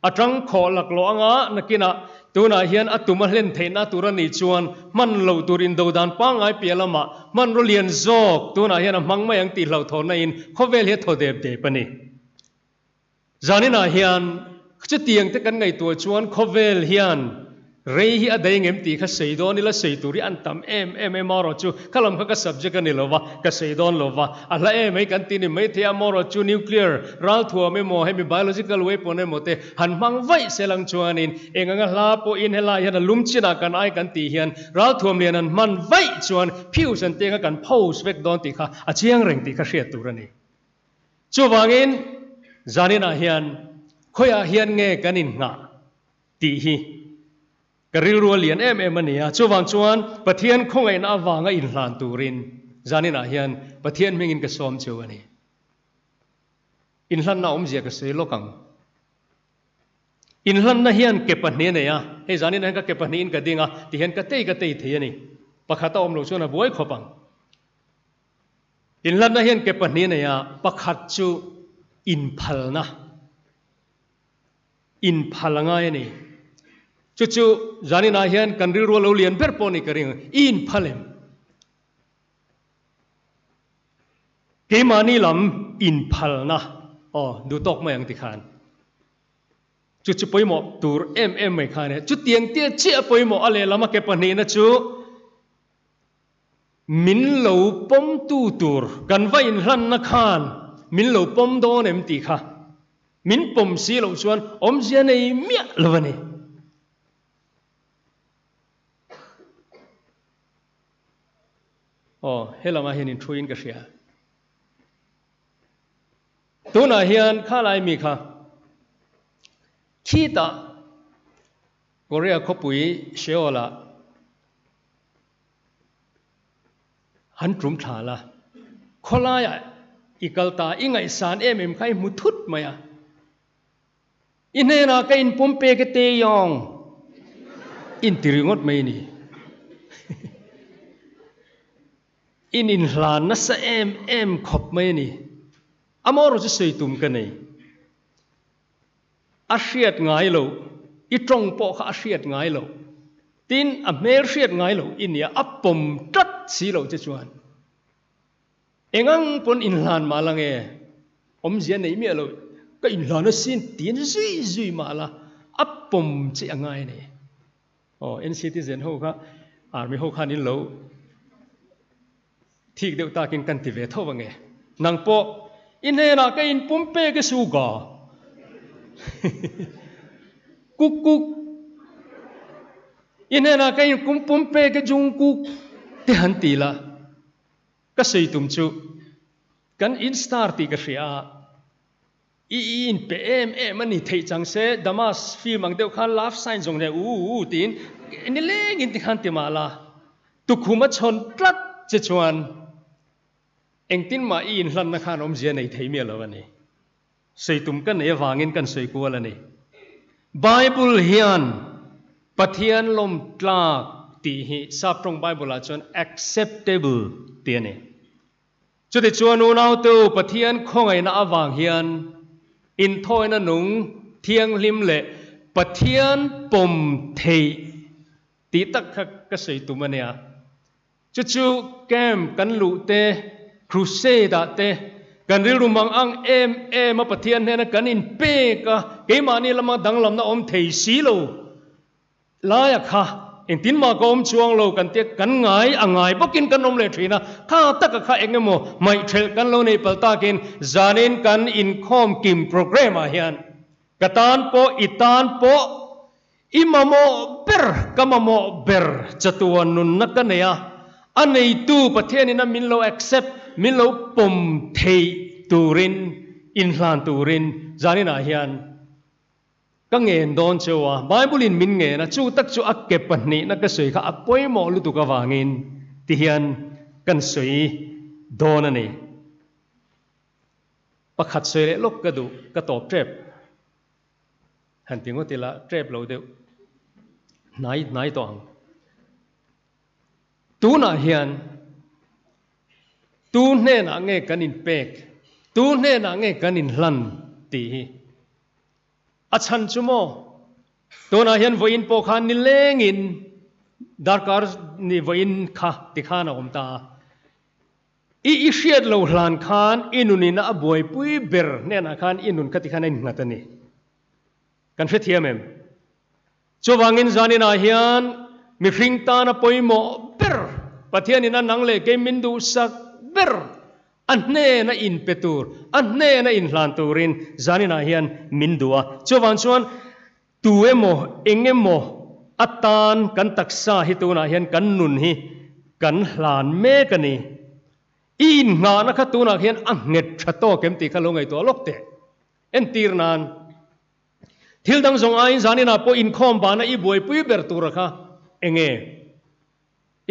A tang khawh laklawh anga nakinah tunah hian a tum a hlen theihna tur a nih chuan hman loh tur indodan pangngai piah lamah hmanraw lian zawk tunah hian a hmang mai ang tih hlauhthawnna in khawvel hi a thaw dep dep a ni. Zaninah hian chutiang te kan ngaihtuah chuan khawvel hian rei hi a dei ngem tih kha sawi dawn ila sawi tur hi an tam em em em amarawh chu kha lam kha ka subject a ni lo va, ka sawi dawn lo va, a hla em mai kan ti ni mai thei a, amarawh chu nuclear ralthuam emaw hemi biological weapon emaw te han hmang vaih se lang chuanin eng anga hla pawhin helai hian a lum chinah kan ai kan tih hian ralthuam lian an hman vaih chuan fuse an teng a kan post vek dawn tih kha a chiang reng tih kha hriat tur a ni. Chuvangin zaninah hian khawiah hian nge kan innghah tih hi ka rilru a lian em em a ni a. Chuvang chuan Pathian khawngaihna avanga inhlan turin zaninah hian Pathian hmingin ka sawm cheu a ni. Inhlanna awmzia ka sawi lawk ang. Inhlanna hian ke pahnih a nei a, hei zaninah hian ka ke pahnihin ka ding a, tihian ka tei ka tei thei a ni. Pakhat a awm loh chuan a buai khawp ang. Inhlanna hian ke pahnih a nei a, pakhat chu inphalna, inphal a ngai a ni. Chu chu zaninah hian kan rilru a lo lian ber pawh a ni ka ring, i inphal em? Keimahni lam inphalna, aw, duh tawk mai ang tikhan. Chu chu pawimawh tur em em mai kha a ni. Chutiang tia chiah a pawimawh a lehlam a ke pahnihna chu, Min lo pawmtu tur kan va inhlanna khan min lo pawm dawn em tih kha min pawm si loh chuan awmzia nei miah lo a ni. Aw, he lamah hian inthuin ka hria. Tunah hian khalai mi kha khitah Korea khawpui Seoul-ah Han tum thla la, khawlaiah i kal ta, i ngaihsan em em kha i hmu thut mai a. I hnenah ka inpum pek e Taeyong, inti ringawt mai a ni. In inhlan nasa em em khawp mai a ni. Amaherawhchu sawi tum ka nei. A hriat ngai loh, i tawng pawh kha a hriat ngai loh. Tin, a hmel hriat ngai loh i nia, a pawm tlat si loh che chuan engang pawn inhlan mah la nge, awmzia nei miah loh, ka inhlan asin tiin zui zui mah la, a pawm che a ngai a ni. Aw, NCTzen ho kha Army ho khan in lo Thik deuh takin kan ti ve tho ange. Nang pawh i hnenah ka inpum pek e Suga. Kuk kuk. I hnenah ka inpum pek e Jungkook te han ti la. Ka sawi tum chu kan in star tih ka hria a. I i inpe em em a ni theih chang se Damas film ang deuh khan love sign zawng nen u u tiin nilengin tikhan ti mah la tukhum a chhawn tlat che chuan engtin mah i inhlanna khan awmzia nei thei miah lo a ni. Sawi tum ka nei avangin kan sawi kual a ni. Bible hian Pathian lawm tlak tih hi Saptawng Bible ah chuan acceptable tih a ni. Chutichuan unaute u, Pathian khawngaihna avang hian inthawina nung thianghlim leh Pathian pawm theih tih tak kha ka sawi tum a nia. Chu chu camp kan luh te, crusade ah te, kan rilru mang ang em em a Pathian hnena kan inpek a, keimahni lama danglamna awm thei si lo. Laia kha engtin mah ka awm chuang lo kan tia kan ngai a ngai bawkin kan awm leh thin a, kha taka kha eng emaw hmaihthelh kan lo neih palh takin zanin kan inkhawm kim programme ah hian ka tan pawh i tan pawh i mamawh ber ka mamawh ber chatuan nunna ka nei a, a neitu Pathianin a min lo accept min lo pawm theih turin inhlan turin zaninah hian Ka ngen dawn cheu a, Bible-in min ngen a, chu tak chu a ke pahnihna ka sawi kha a pawimawh lutuk avangin ti hian kan sawi dawn a ni. Pakhat sawi leh lawk ka duh, ka tawp tep. Han ti ngawt ila, tep lo deuh hnai hnai tawh ang. Tunah hian tu hnenah nge kan inpek, tu hnenah nge kan inhlan tih hi. A chhan chu maw? Tunah hian vawiin pawh khan nilengin darkar ni vawiin kha tikhan a awm ta a. I i hriat lo hlan khan i nunin a buaipui ber hnenah khan i nun kha tikhan a innghat a ni. Kan hrethiam em? Chuvangin zaninah hian mihring tana pawimawh ber, Pathianin a nang leh kei min duhsak ber, a hnena inpe tur, a hnena inhlan turin zaninah hian min duh a. Chuvang chuan tu emaw, eng emaw atan kan taksa hi tunah hian kan nun hi kan hlan mek a ni. I innghahna kha tunah hian a nghet tha tawk em tih kha lo ngaihtuah lawk teh. Entir nan, thil dang zawng aiin zaninah pawh inkhawm bana i buaipui ber tura kha enge?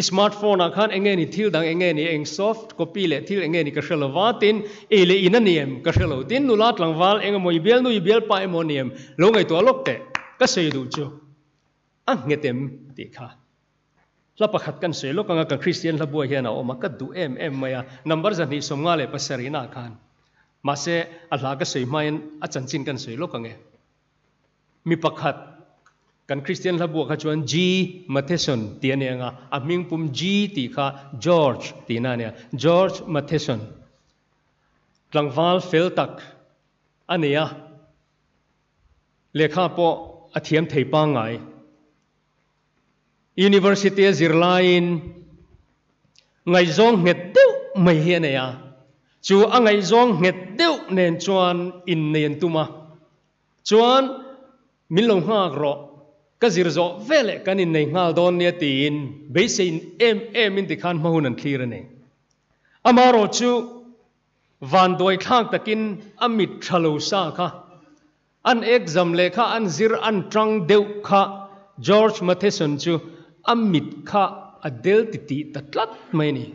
I smartphone ah khan enge ni thil dang enge ni eng soft copy leh thil enge ni ka hre lo va tin ei leh in a ni em ka hre lo tin nula tlangval eng emaw i bialnu i bialpa emaw a ni em lo ngaihtuah lawk teh ka sawi duh chu a nghet em tih kha hla pakhat kan sawi lawk anga ka Kristian hla buai hian a awm a ka duh em em mai a number 257 nah khan mahse a hla ka sawi hmain a chanchin kan sawi lawk ange. Mi pakhat, kan Kristian hla buah kha chuan G. Matheson tih a ni ang a, a hming pum G tih kha George tihna a nia, George Matheson. Tlangval fel tak a ni a, lehkha pawh a thiam thei pangngai. University a zir laiin ngaihzawng nghet deuh mai hi a nei a, chu a ngaihzawng nghet deuh nen chuan innei an tum a, Chuan, min lo nghak rawh, ka zir zawh veleh kan innei nghal dawn nia tiin beisei em em in tikhan hma hun an thlir a ni. Amaherawh chu vanduai thlak takin a mit tha lo sa kha, an exam lehkha an zir an tang deuh kha George Matheson chu a mit kha a del titih ta tlat mai a ni.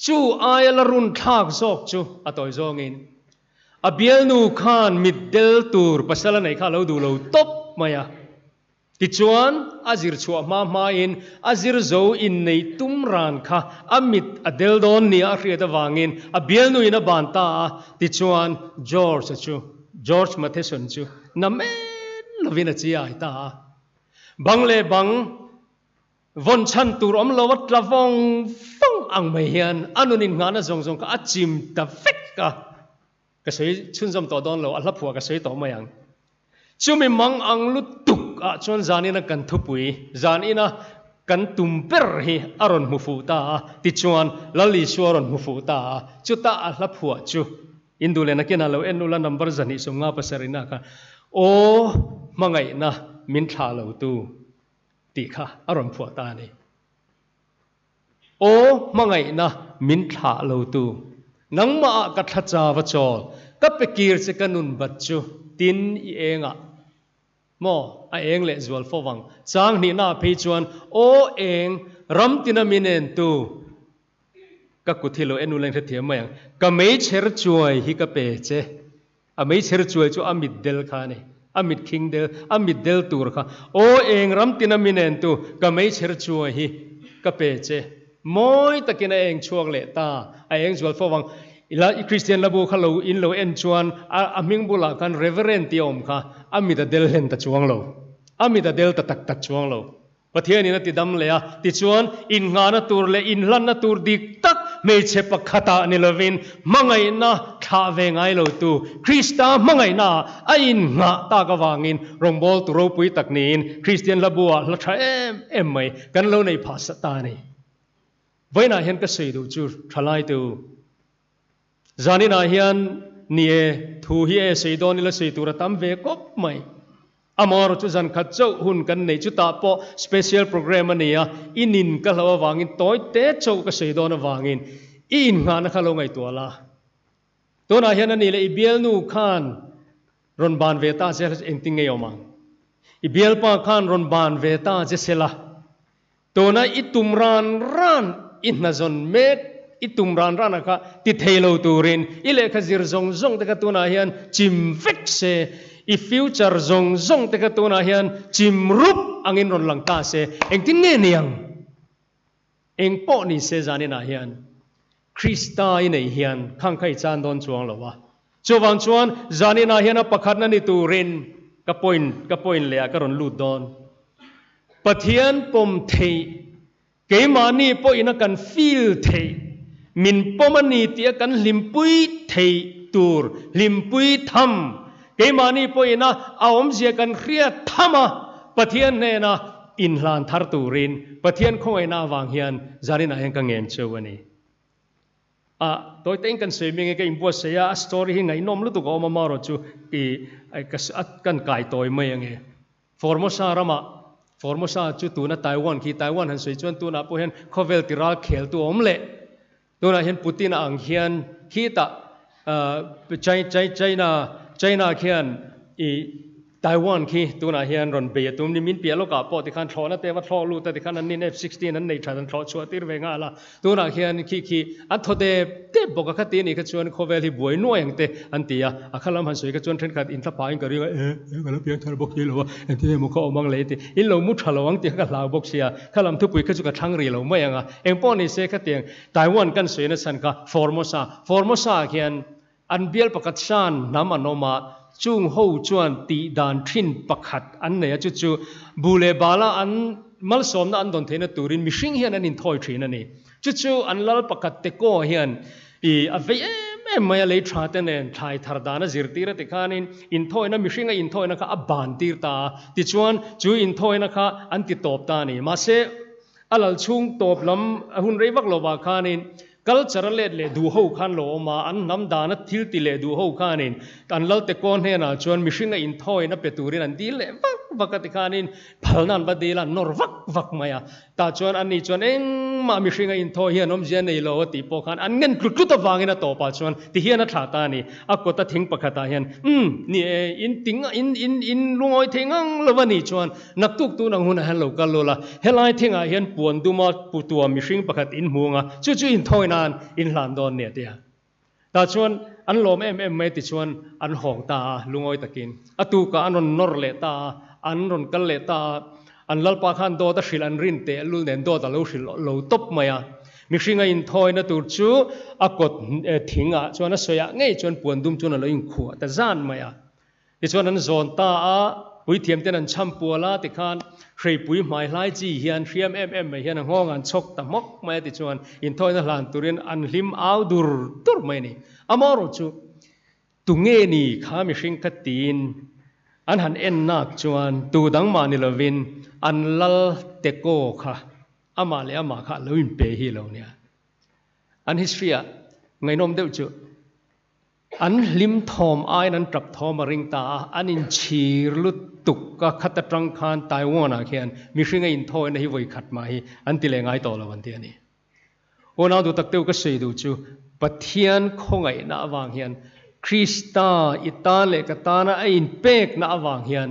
Chu aia la run thlak zawk chu a tawi zawngin A bialnu khan mitdel tur pasal a neih kha a lo duh lo tawp mai a. Tichuan, a zir chhuah hma hmain a zir zo inneih tum ran kha a mit a del dawn nia a hriat avangin a bialnuin a ban ta a. Tichuan, George-a chu, George Matheson chu na men lovin a chiai ta a. Bang leh bang Vawn chhan tur awm lo a tla vawng vawng ang mai hian a nun innghahna zawng zawng kha a chim ta vek a, ka sawi chhunzawm tawh dawn lo, a hla phuah ka sawi tawh mai ang. Chumi mang ang lutuk ah chuan zanina kan thupui, zanina kan tum ber hi a rawn hmu fuh ta a, tichuan Lal Isua a rawn hmu fuh ta a, chuta a hla phuah chu Indu leh nakinah lo en ula number 257 na kha Aw hmangaihna min thlah lo tu. Tih kha a rawn phuah ta a ni. Aw hmangaihna min thlah lo tu, nangmah ah ka thla cha va chawl, ka pe kir che ka nun bat chu, tin i eng ah maw a eng leh zual fo vang. Chang hnihna ah phei chuan aw eng ram tina min en tu, ka kut hi lo en uleng hrethiam mai ang, ka meichher chuai hi ka pe che. A meichher chuai chu a mit del kha a ni. A mit khing del, a mit del tur kha. Aw eng ram tina mi nen tu, ka meichher chuai hi ka pe che. Mawi takin a eng chhuak leh ta. A eng zual fo vang. Ila i Kristian labu kha lo in lo en chuan a a hming bulah khan Reverend tih a awm kha. A mit a del hlen ta chuang lo. A mit a del ta tak tak chuang lo. Pathianin a ti dam leh a, tichuan innghahna tur leh inhlanna tur dik tak hmeichhe pakhatah ni lovin hmangaihna thlah ve ngai lotu Krista hmangaihnaah a innghah tak avangin rawngbawltu ropui tak niin Kristian hlabu-ah hla tha em em mai kan lo nei phah sa ta a ni. Vawiinah hian ka sawi duh chu thalaitu zaninah hian ni e, thu hi e sawi dawn ila sawi tur a tam ve kawp mai. Amaherawh chu zan khat chauh hun kan neih chutah pawh special program a ni a, i nin ka hlauh avangin tawi te chauh ka sawi dawn avangin i innghahna kha lo ngaihtuah la. Tunah hian a nih leh i bialnu khan rawn ban ve ta che engtin nge i awm ang? I bialpa khan rawn ban ve ta che se la, Tuna i tum ran ran i hnazawn mek, i tum ran ran a kha ti thei lo turin i lehkha zir zawng zawng te kha tunah hian chim vek se, i future zawng zawng te kha tunah hian chim rup angin rawn lang ta se, engtin nge ni ang? Eng pawh ni se zaninah hian Krista i neih hian khang kha i chan dawn chuang lo a. Chuvang chuan zaninah hian a pakhatna ni turin ka point ka point leh ah ka rawn lut dawn. Pathian pawm theih, keimahni pawhin a kan feel theih, min pawm a ni tih a kan hlimpui theih tur, hlimpui tham, keimahni pawhin a a awmzia kan hriat tham a, Pathian hnena inhlan thar turin Pathian khawngaihna avang hian zaninah hian ka ngen cheu a ni. A, tawi tein kan sawi mai nge ka inbuatsaih a, a story hi ngaihnawm lutuk a awm a, marawh chu i ka kan kai tawi mai ange. Formosa ramah, Formosa chu tuna Taiwan khi, Taiwan han sawi chuan tunah pawh hian khawvel ti ral kheltu a awm leh. Tunah hian Putin a ang hian khitah China, China khian i Taiwan khi tunah hian rawn bei a tum ni, min piah lawkah pawh tikhan thlawhna te va thlawh lut a tikhan an nin F-16 an nei that an thlawh chhuah tir ve nghal a, tunah khian khi khi an thaw dep dep bawk a, khati anih kha chuan khawvel hi buai nuai ang te an ti a, a kha lam han sawi kha chuan thenkhat in thlapa in ka ring a, e e ka lo piang thar bawk si lo a, engtin emaw ka awm ang le ti, in lo mu tha lo ang tih kha ka hlau bawk sia, kha lam thupui kha chu ka thlang rih lo mai ang a, engpawh ni se khatiang Taiwan kan sawi nachhan kha Formosa, Formosa ah khian An bial pakhat Shan hnam an awm a, chung ho chuan tih dan thin pakhat an nei a, chu chu bu leh bala an malsawmna an dawn theihna turin mihring hian an inthawi thin a ni. Chu chu an lal pakhat Teko hian i a vei em em mai a, lei tha te nen thlai thar dan a zirtir a ti khanin inthawina mihringa inthawina kha a ban tir ta a, tichuan chu inthawina kha an ti tawp ta a ni. Mahse a lal chhung tawp lam a hun rei vak lovah khanin Culture a let leh duh ho khan lo awm a, an hnam dana thil ti leh duh ho khanin an Lalte kaw hnenah chuan mihringa inthawiin a pe turin an dil leh vak vak a tikhanin phalna an va dil a, an nawr vak vak mai a. Tah chuan ani chuan engmah mihringa inthawi hian awmzia nei lo a tih pawh khan an ngen tlut tlut avangin a tawpah chuan tihian a thlah ta a ni. A kawta thing pakhatah hian, Umm, ni e, in ting in in in lungawi thei ngang lo a nih chuan Naktuk tun ang hunah hian lo kal lul a, helai thingah hian puan duma putua mihring pakhat in hmu ang a, chu chu inthawi nan in hlan dawn nia tia. Tah chuan an lawm em em mai tichuan an hawng ta a, lungawi takin. A tukah an rawn nawr leh ta a, an rawn kal leh ta a, an lalpa khan dawt a hrilh an rin teh lul nen dawt a lo hrilh lo tawp mai a. Mihringa inthawina tur chu a kawt thingah chuan a sawiah ngei chuan puan dum chuan a lo inkhuah ta zan mai a. Tichuan an zawn ta a, puithiam ten an chham pual a, tikhan hreipui hmai hlai chi hian hriam em em mai hian a nghawng an chhawk ta hmawk mai a, tichuan inthawina hlan turin an hlim au dur dur mai a ni. Amaherawh chu tunge ni kha mihring kha tiin an han en nak chuan tu dang mah ni lovin an lal teko kha amah leh amah kha a lo inpe hi lo nia. An history ah ngaihnawm deuh chu. An hlim thawm aiin an tap thawm a ring ta a, an inchhir lutuk a, khat atang khan Taiwan ah khian mihring a inthawina hi vawi khat mah hi an ti leh ngai tawh lo an ti a ni. Unau duh tak deuh ka sawi duh chu Pathian khawngaihna avang hian Krista i tan leh ka tana a inpekna avang hian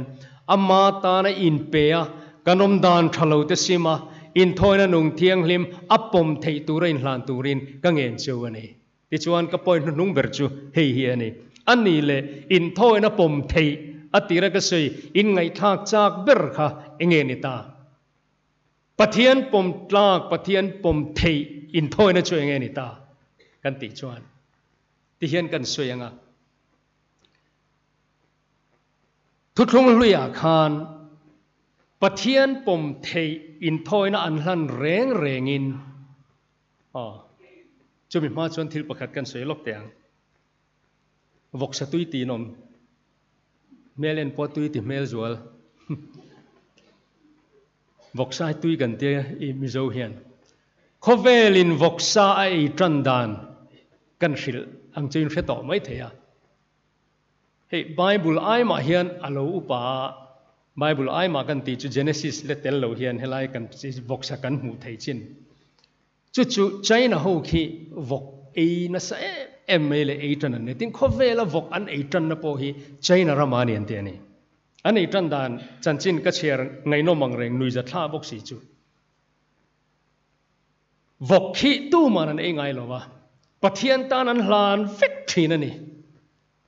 ama tana inpe a, kan awmdan tha lo te sim a, inthawina nung thianghlim a pawm theih tura inhlan turin ka ngen cheu a ni. Tichuan ka point hnuhnung ber chu hei hi a ni. A ni leh inthawina pawm theih a tira ka sawi inngaihthlak chak ber kha enge ni ta? Pathian pawm tlak, Pathian pawm theih inthawina chu enge ni ta? Kan tih chuan tihian kan sawi ang a. Thuthlung hluiah khan Pathian pawm theih inthawina an hlan reng rengin Aw, chumi hma chuan thil pakhat kan sawi lawk teh ang. Vawksa tui tiin awm. Hmel en pawh tui ti hmel zual. Vawksa hi tui kan tia i Mizo hian. Khawvelin vawksa a ei tan dan kan hrilh ang chu in hre tawh mai thei a. Hei Bible ai mah hian a lo upa a, Bible ai mah kan tih chu Genesis le tel lo hian helai kan vawksa kan hmuh thei chin. Chu chu China ho khi vawk ei nasa em em mai leh ei tan an nei. Tin khawvela vawk an ei tanna pawh hi China rama ani an ti a ni. An ei tan dan chanchin ka chhiar ngaihnawm ang reng nuiza thla bawk si chu. Vawk khi tuman an ei ngai lo va, Pathian tan an hlan vek thin a ni.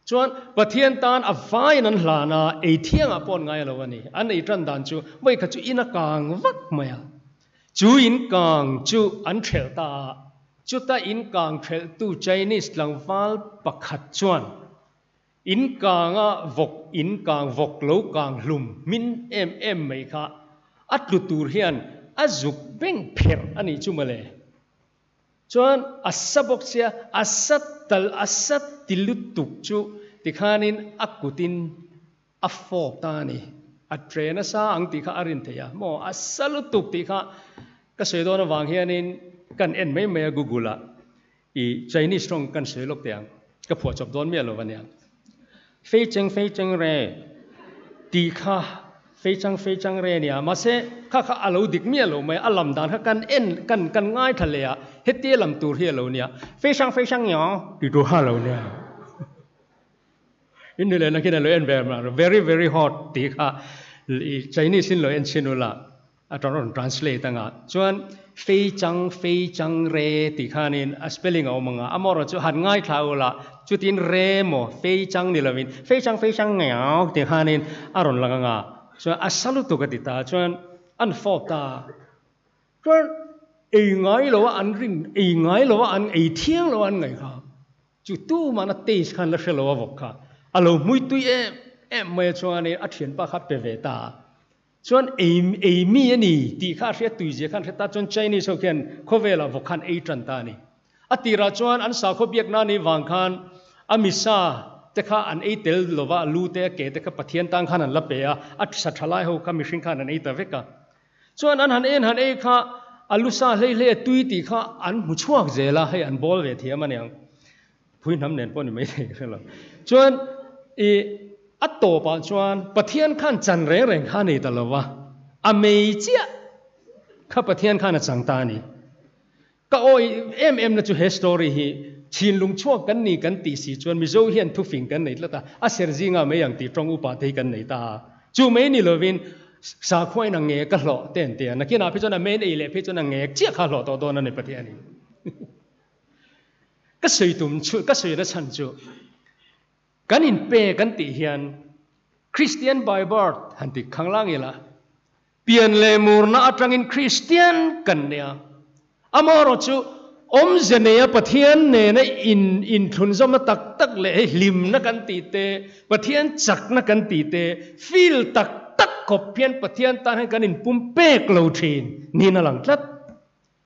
Chuan Pathian tan a vaiin an hlan a, ei thiangah pawh an ngai lo a ni. An ei tan dan chu vawi khat chu in a kang vak mai a, chu in kang chu an thelh ta a, chuta in kang thelhtu Chinese tlangval pakhat chuan. In kanga vawk in kang vawk lo kang hlum hmin em em mai kha a tlu tur hian a zuk beng pherh a nih chu mawle. Chuan a sa bawk sia, a sa tal a sa ti lutuk chu tikhanin a kutin a fawk ta a ni. A tre nasa ang tih kha a rin theih a maw? A sa lutuk tih kha ka sawi dawn avang hianin kan en mai mai a Google ah i Chinese tawng kan sawi lawk teh ang. Ka phuah chawp dawn miah lo a nia. Fei cheng fei cheng re tih kha fei chang fei chang re a nia. Mahse kha kha a lo dik miah lo mai a, a lam dan kha kan en kan kan ngaithla leh a, hetia lam tur hi a lo nia. Fei hrang fei hrang ngiau tih tur kha a lo nia. In ni leh nakin a lo en ve mar very very hot tih kha Chinese in lo en chhin ula a rawn translate anga chuan fei chang fei chang re tih khanin a spelling a awm anga amaherawh chu han ngaithla ula chutin re maw fei chang ni lovin fei chang fei chang ngiau tih khanin a rawn lang anga chuan a sa lutuk a ti ta chuan an fawp ta chuan ei ngai lo a an rin ei ngai lo a an ei thiang lo a an ngaih kha. Chu tuman a taste khan la hre lo a vawk kha a lo hmui tui em em mai a chuanin a thianpa kha pe ve ta a, chuan ei ei mi a ni tih kha a hriat tui zia khan hre ta chuan Chinese ho khian khawvelah vawk khan ei tan ta a ni. A tirah chuan an sakhaw biakna ni vang khan a misa te kha an ei tel lova a lu te a ke te kha Pathian tan khan an la pe a, a sa tha lai ho kha mihring khan an ei ta vek a. Chuan an han en han ei kha a lu sa hlei hlei a tui tih kha an hmu chhuak zel a, hei an bawl ve thiam a niang. Phui hnam nen pawh ni mai thei ka hre lo. Chuan i a tawpah chuan Pathian khan chan reng reng kha a nei ta lo va, a mei chiah kha Pathian khan a chang ta a ni. Ka awi em em na chu he story hi chinlung chhuak kan ni kan tih si chuan Mizo hian thufing kan nei tlat a, a ser zinga mai ang tih tawng upa te hi kan nei ta a. Chu mai ni lovin sakhuain a nge ka hlawh te an ti a, nakinah phei chuan a main ei leh phei chuan a nge chiah kha hlawh tawh dawn a ni Pathianin. Ka sawi tum chu, ka sawi na chhan chu kan inpe kan tih hian Christian by birth han ti khanglang ila, Pian leh murna atangin Kristian kan nia. Amaherawh chu awmze neia Pathian nena in inthlunzawmna tak tak leh hei hlimna kan tih te, Pathian chakna kan tih te, feel tak tak khawp hian Pathian tan hian kan inpum pek lo thin niin a lang tlat.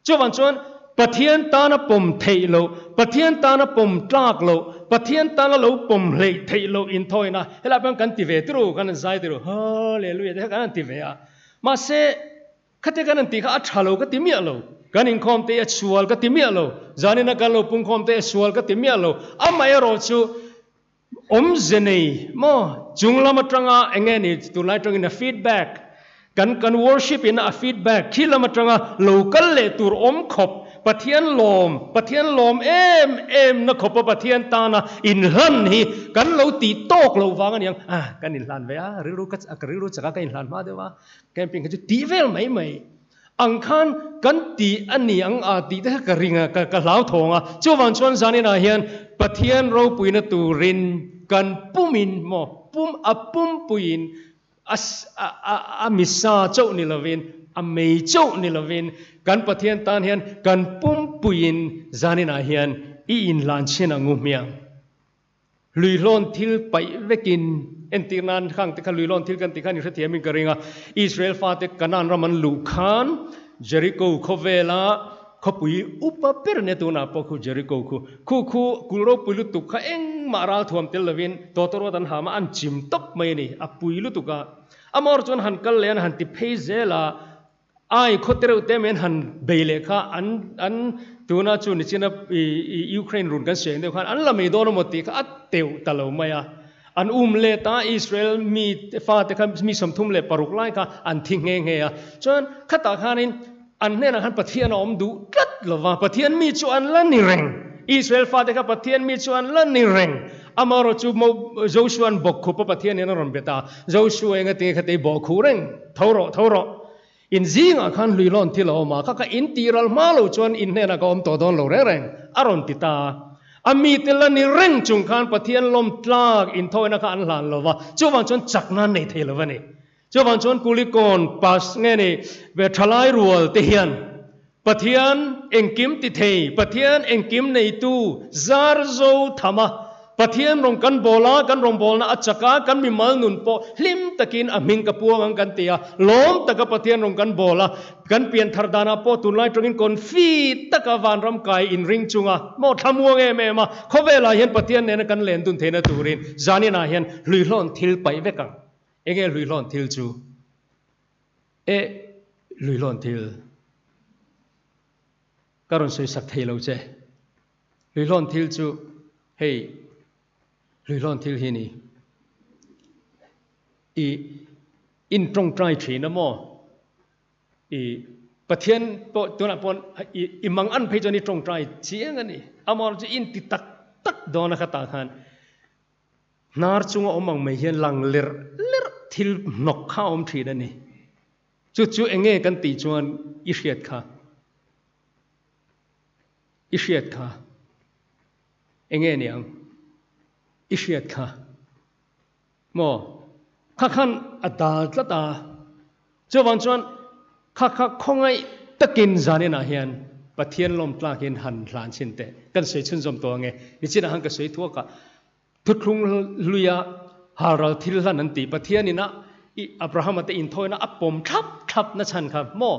Chuvang chuan Pathian tana pawm theih loh, Pathian tana pawm tlak loh, Pathian tana lo pawm hleih theih loh inthawina helai pawh hian kan ti ve turu, kan han zai turu, Hallelujah te kha kan han ti ve a. Mahse, khate kan han tih kha a tha lo ka ti miah lo. Kan inkhawm te hi a sual ka ti miah lo. Zanina kan lo pungkhawm te hi a sual ka ti miah lo. Amaherawh chu Awmze nei maw? Chung lam atanga eng nge ni tunlai atangin a feedback kan kan worship in a feedback khi lam atanga lo kal leh tur awm khawp Pathian lawm Pathian lawm em em na khawpa Pathian tana inhlan hi kan lo tih tawk loh vang a niang ah kan inhlan ve a rilru ka ka rilru chaka ka inhlan hma deuh a camping kha chu tih vel mai mai Ang khan kan ti a ni ang a tih te kha ka ring a, ka ka hlauthawng a. Chuvang chuan zaninah hian Pathian ropuina turin kan pumin maw, pum a pumpuiin a a a a misa chauh ni lovin, a mei chauh ni lovin kan Pathian tan hian kan pumpuiin zaninah hian i inhlan chhin ang u hmiang. Luihlawn thil paih vekin entir nan khang te kha luihlawn thil kan tih khan i hrethiamin ka ring a. Israel fate Kanaan ram an luh khan Jericho khawvela khawpui upa ber nia tunah pawh khu Jericho khu. Khu khu kul ropui lutuk kha engmah ral thuam tel lovin tawtawrawt an ham a, an chim tawp mai a ni. A pui lutuk a. Amawr chuan han kal leh an han ti phei zel a. Ai khaw te reuh te mai an han bei leh kha an an tuna chu nichina i i Ukraine run kan siang deuh khan an la mai dawn emaw tih kha a teuh ta lo mai a. An um let a, Israel mi fate kha mi 36 lai kha an thi nghe nghe a. Chuan khatah khanin an hnenah khan Pathian a awm duh tlat lo va, Pathian mi chu an la ni reng. Israel fate kha Pathian mi chu an la ni reng. Amaherawh chu Mo Joshua-an bawkkhup a Pathian in a rawn bet a, Joshua enga tinge kha tei bawhkhuh reng, tho rawh, tho rawh. In zingah khan hluihlawn thil a awm a, kha ka in tih ral hma lo chuan in hnenah ka awm tawh dawn lo reng reng, a rawn ti ta a. A mite la ni reng chung khan Pathian lawm tlak inthawina kha an hlan lo va, chuvang chuan chakna an nei thei lo a ni. Chuvang chuan Kulikawn pas nge ni ve thalai rual te hian Pathian engkim ti thei, Pathian engkim neitu zar zo tham a. Pathian rawng kan bawl a, kan rawngbawlna a chak a, kan mimal nun pawh hlim takin a hming ka puang ang kan ti a, lawm taka Pathian rawng kan bawl a, kan pian thar danah pawh tunlai tawngin confi taka vanram kai inring chunga maw thlamuang em em a, khawvelah hian Pathian nena kan len dun theihna turin zaninah hian hluihlawn thil paih vek ang. Enge hluihlawn thil chu? E, hluihlawn thil. Ka rawn sawisak thei lo che. Hluihlawn thil chu hei hluihlawn thil hi ni. I in tawngtai thin a maw? I Pathian pawh tunah pawh i i mang an phei chuan i tawngtai chiang a ni. Amaherawhchu chu in ti tak tak dawn a kha tah khan hnar chunga awm ang mai hian lang lerh lerh thil hnawk kha a awm thin a ni. Chu chu eng nge kan tih chuan i hriat kha? I hriat kha. Eng nge niang? I hriat kha. Maw? Kha khan a dal tlat a. Chuvang chuan kha kha khawngaih takin zaninah hian Pathian lawm tlakin han hlan chhin teh. Kan sawi chhunzawm tawh ange. Nichinah khan ka sawi thuak a. Thuthlung hluia halral thil hlan an ti. Pathianin a i Abrahama te inthawina a pawm thlap thlap na chhan kha maw?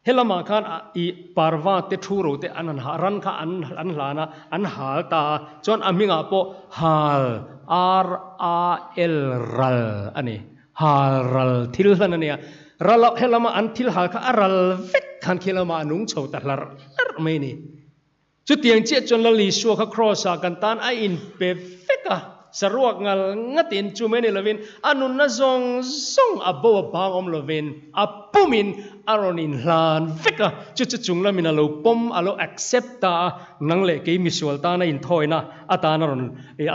Helamah khan a i parva te thu ro te an han ha ran kha an an hlan a, an hal ta a, chuan a hmingah pawh hal, R-A-L, ral a ni. Hal ral thil hlan a nia. Ral a helama an thil hal kha a ral vek khan khi lamah a nung chho ta hlarh hlarh mai a ni. Chutiang chiah chuan Lal Isua kha Kraws-ah kan tan a inpe vek a, saruak ngal ngatin chu mai ni lovin a nunna zawng zawng a bo a bang awm lovin a pumin a rawn inhlan vek a, chu chu chung lamin a lo pawm, a lo accept ta a, nang leh kei misual tana inthawina atan a rawn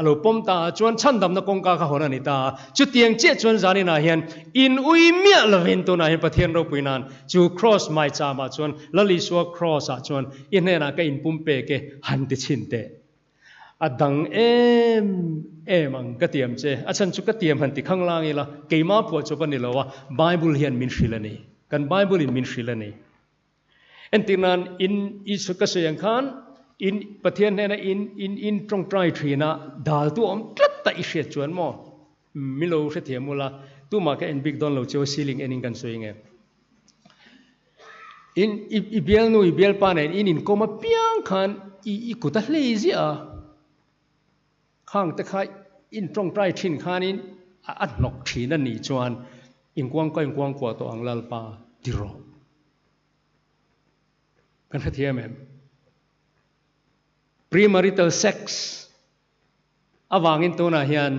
a lo pawm ta a, chuan chhandamna kawngka kha hawn a ni ta a. Chutiang chiah chuan zaninah hian in ui miah lovin tunah hian Pathian ropui nan chu Kraws maicham-ah chuan Lal Isua Kraws-ah chuan I hnenah ka inpum pek e, han ti chhin teh. A dang em em ang ka tiam che. A chhan chu ka tiam han ti khang lang ila, keimah phuah chawp a ni lo a, Bible hian min hrilh a ni. Kan Bible in min hrilh a ni. Entir nan, in Isu ka sawi ang khan, in Pathian hnena in in in tawngtai thin a, dal tu awm tlat ta i hriat chuan maw? Mi lo hrethiam ula, tumah ka en bik dawn lo cheu ceiling enin kan sawi nge. In i i bialnu i bialpa nen in inkawm apiang khan i i kut a hlei ziah a, khang te kha in tawngtai thin khanin a a hnawk thin a nih chuan inkuangkua inkuangkua tawh ang Lalpa ti rawh. Kan hrethiam em? Premarital sex Avangin tunah hian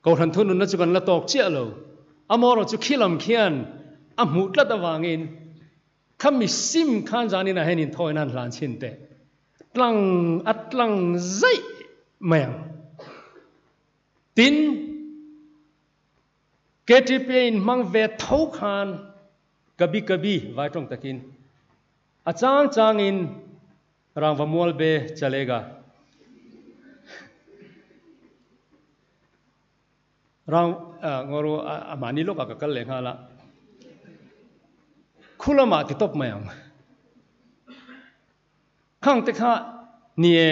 Kohhran thununna chu kan la tawk chiah lo. Amaherawh chu khilam khian a hmuh tlat avangin kha mi sim khan zaninah hian inthawina an hlan chhin teh. Tlang a tlang zaih mai ang. Tin, KTP a inhmang ve tho khan kabi kabi vai tawng takin a chang changin Rangva mual be chalega. Rang ngoru a mahni lawk ah ka kal leh nghal a. Khu lamah ti tawp mai ang. Khang te kha ni e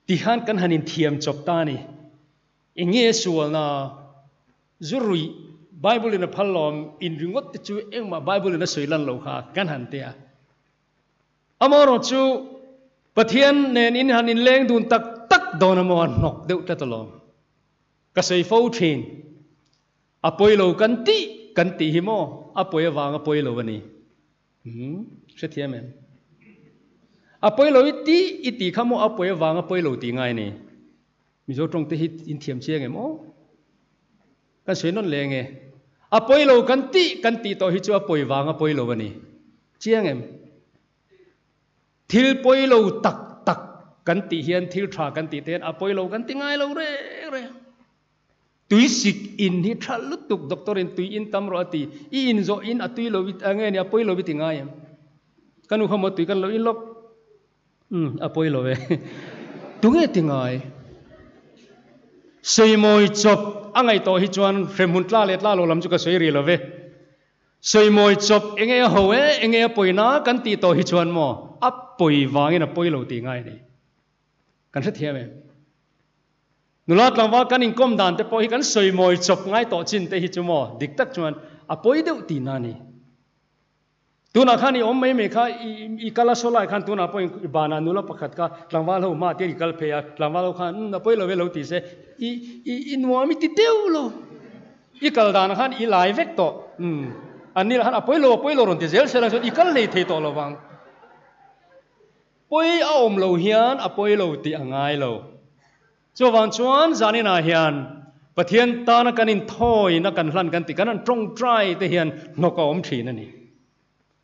ti khan kan han inthiam chawp ta a ni. Eng nge sualna zu ruih Bible in a phal lawm in ringawt te chu engmah Bible in a sawi lan lo kha kan han ti a. Amaherawh chu Pathian nen in han inleng dun tak tak dawn amaw a hnawk deuh tlat alawm. Ka sawi fo thin. A pawi lo kan tih kan tih hi maw a pawi avang a pawi lo a ni. Umm hrethiam em? A pawi lo i tih i tih kha maw a pawi avang a pawi lo tih ngai a ni. Mizo tawng te hi in thiam chiang em aw? Kan sawi nawn leh nge? A pawi lo kan tih kan tih tawh hi chu a pawi vang a pawi lo a ni. Chiang em? Thil pawi lo tak tak kan tih hian thil tha kan tih te hian a pawi lo kan ti ngai lo reng reng. Tui sik in hi tha lutuk doctor in tui in tam rawh a ti. I in zawh in a tui lo i nge ni a pawi lo i ti ngai em? Ka nu kha maw tui kan lo in lawk. Umm a pawi lo e. Tunge ti ngai? Sawimawi chawp a ngaih tawh hi chuan hremhmun tla leh tla lo lam chu ka sawi rih lo ve. Sawimawi chawp enge a ho e, enge a pawina kan tih tawh hi chuan maw a pawi vangin a pawi lo tih ngai a ni. Kan hrethiam em? Nula tlangval kan inkawm dan te pawh hi kan sawi mawi chawp ngai tawh chin te hi chu maw dik tak chuan a pawi deuh tihna a ni. Tunah khan i awm mai mai kha i kal a saw lai khan tunah pawh i banah nula pakhat kha tlangval ho hmaah te i kal phei a, tlangval ho khan umm a pawi lo e lo ti se i i i nuam i ti deuh lo. I kal danah khan i lai vek tawh umm an ni lah khan a pawi lo a pawi lo rawn ti zel se lang chuan i kal lei thei tawh lo vang. Pawi a awm lo hian a pawi lo tih a ngai lo. Chuvang chuan zaninah hian Pathian tana kan inthawina kan hlan kan tih kan han tawngtai te hian hnawk a awm thin a ni.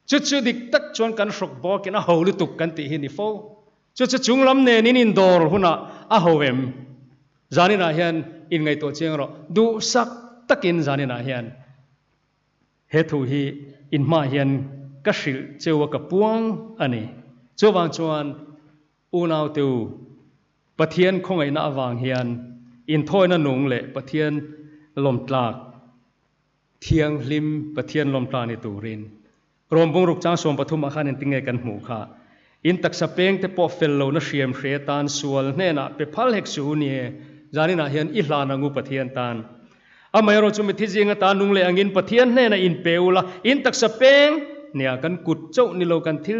Chu chu dik tak chuan kan hruk bawkin a ho lutuk kan tih hi ni fo. Chu chu chunglam nen in indawr hunah a ho em? Zaninah hian inngaihtuah chiang rawh. Duhsak takin zaninah hian. He thu hi in hmaah hian ka hrilh cheu a ka puang a ni. Chuvang chuan unaute u, Pathian khawngaihna avang hian inthawina nung leh Pathian lawmtlak thianghlim Pathian lawmtla ni turin Rom bungruk chang 13 ah khan engtinge kan hmuh kha? In taksa peng te pawh fel lohna hriam hre tan sual hnenah pe phal hek suh u nie, zaninah hian i hlan ang u Pathian tan. Amaherawh chu mithi zinga ta nung leh angin Pathian hnenah in pe ula, in taksa peng nia kan kut chauh ni lo kan thil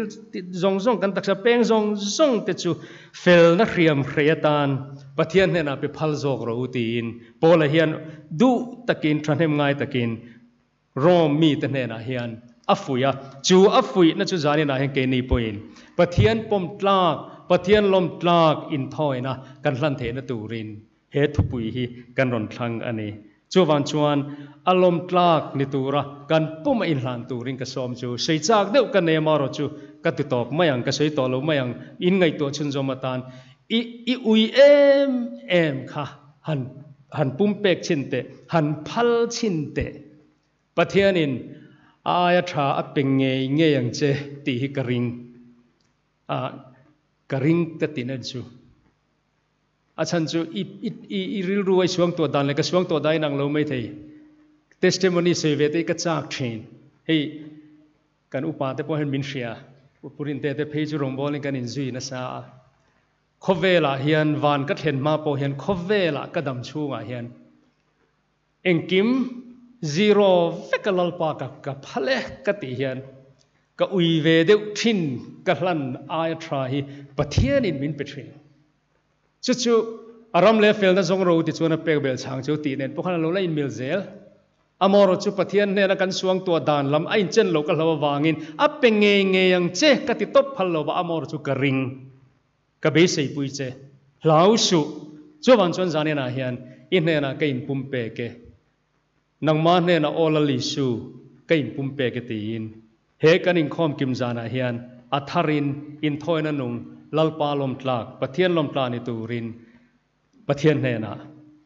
zawng zawng kan taksa peng zawng zawng te chu felna hriam hre atan Pathian hnenah pe phal zawk rawh u tiin Paula hian duh takin thahnem ngai takin Rome mite hnenah hian a fuih a, chu a fuihna chu zaninah hian keini pawhin Pathian pawm tlak, Pathian lawm tlak inthawina kan hlan theihna turin he thupui hi kan rawn thlang a ni. Chuvang chuan a lawm tlak ni tura kan puma inhlan turin ka sawm chu sawi chak deuh ka nei amarawh chu ka ti tawp mai ang, ka sawi tawh lo mai ang, in ngaihtuah chhunzawm atan i i ui em em kha han han pumpek chhin teh, han phal chhin teh. Pathianin a aia tha a pe ngei ngei ang che tih hi ka ring. A, ka ring ka tih na chu. A chhan chu i, i, i, i rilru a i suang tuah dan leh ka suang tuah dan inang lo mai thei. Testimony sawi ve te hi ka chak thin. Hei, kan upa te pawh hian min hria. Purinte te phei chu rawngbawlin kan inzui nasa a. Khawvelah hian van ka thlen hma pawh hian khawvelah ka dam chhungah hian engkim zero veka Lalpa ka ka phal e ka tih hian ka ui ve deuh thin ka hlan aia tha hi Pathianin min pe thin. Chu chu a ram leh felna zawng ro ti chuan a pek bel chang chu tih nen pawh khan a lo la inmil zel. Amaherawh chu Pathian hnena kan suang tuah dan lam a inchen loh ka hlo avangin a pe ngei ngei ang che ka ti tawp phal lo va, amaherawh chu ka ring, ka beiseipui che, hlau suh. Chuvang chuan zaninah hian i hnenah ka inpumpek e, nangmah hnenah aw Lal Isu ka inpumpek e tiin he kan inkhawm kim zanah hian a tharin inthawina nung Lalpa lawmtlak, Pathian lawmtlak ni turin Pathian hnenah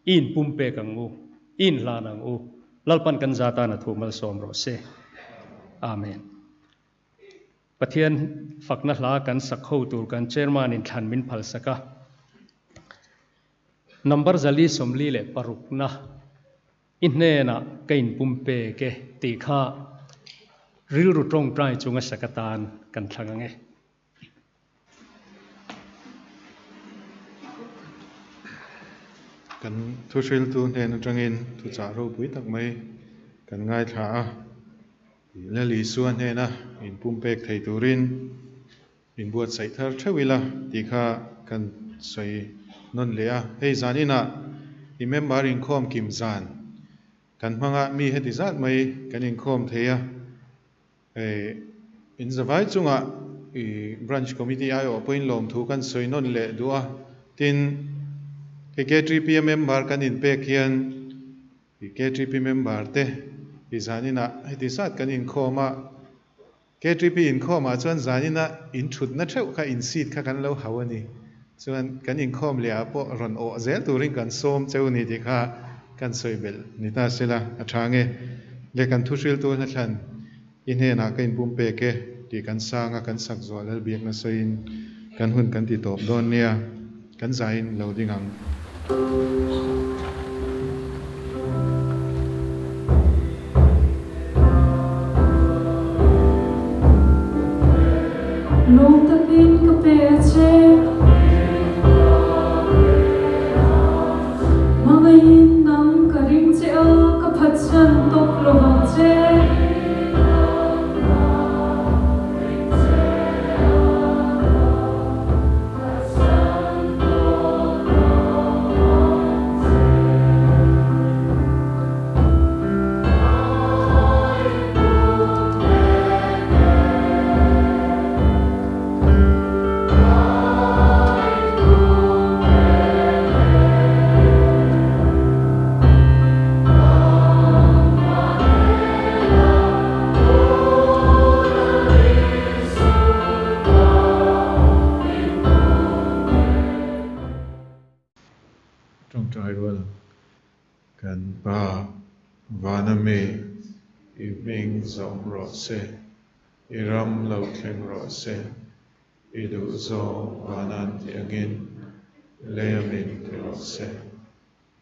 i inpumpek ang u, i inhlan ang u, Lalpan kan za tan a thu malsawm rawh se. Amen. Pathian fakna hla kan sak ho tur kan Chairman in thlan min phal sak a. Number 446 na i hnenah ka inpumpek e tih kha rilru tawngtai chunga sak atan kan thlang ang e. Kan thuhriltu hnen atangin thuchah ropui tak mai kan ngaithla a, Lal Isua hnena inpumpek thei turin inbuatsaih thar theuh ila tih kha kan sawi nawn leh a. Hei zan inah i member inkhawm kim zan kan hmanga mi heti zat mai kan inkhawm thei a. Hei in zavai chungah i Branch Committee aiawh pawhin lawmthu kan sawi nawn leh duh a, tin hei KTP a member kan inpek hian i KTP member te i zaninah heti zat kan inkhawm a, KTP inkhawmah chuan zaninah in thutna theuh kha in seat kha kan lo hau a ni, chuan kan inkhawm leh ah pawh rawn awh zel turin kan sawm cheu ni tih kha kan sawi belh ni ta sela a tha nge le kan thuhriltu hlathlan i hnenah ka inpum pek e tih kan sang a kan sak zuah Lalbiakna sawiin kan hun kan ti tawp dawn nia kan zaiin lo ding ang. Lawm takin ka pe a che. phatsan tawp lovang che. Tawngtai rual ang. Kan Pa, vana mi, i hming zawm rawh se, i ram lo thleng rawh se, i duhzawng vanan tih angin leia min ti rawh se.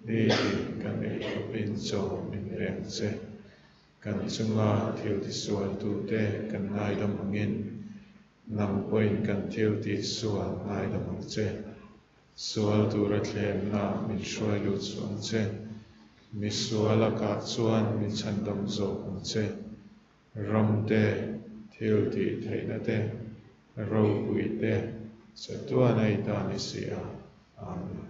Nitin kan eikhawpin chaw min reng che. Kan chunga thil tisualtute kan ngaidam angin nang pawhin kan thil tihsual ngaidam ang che. Sual tura thlemna min hruai lut suh ang che. Mi sual a kah chuan min chhandam zawk ang che. Ram te, thil tih theihna te, ropui te, chatuan a i ta ni si a. Amen.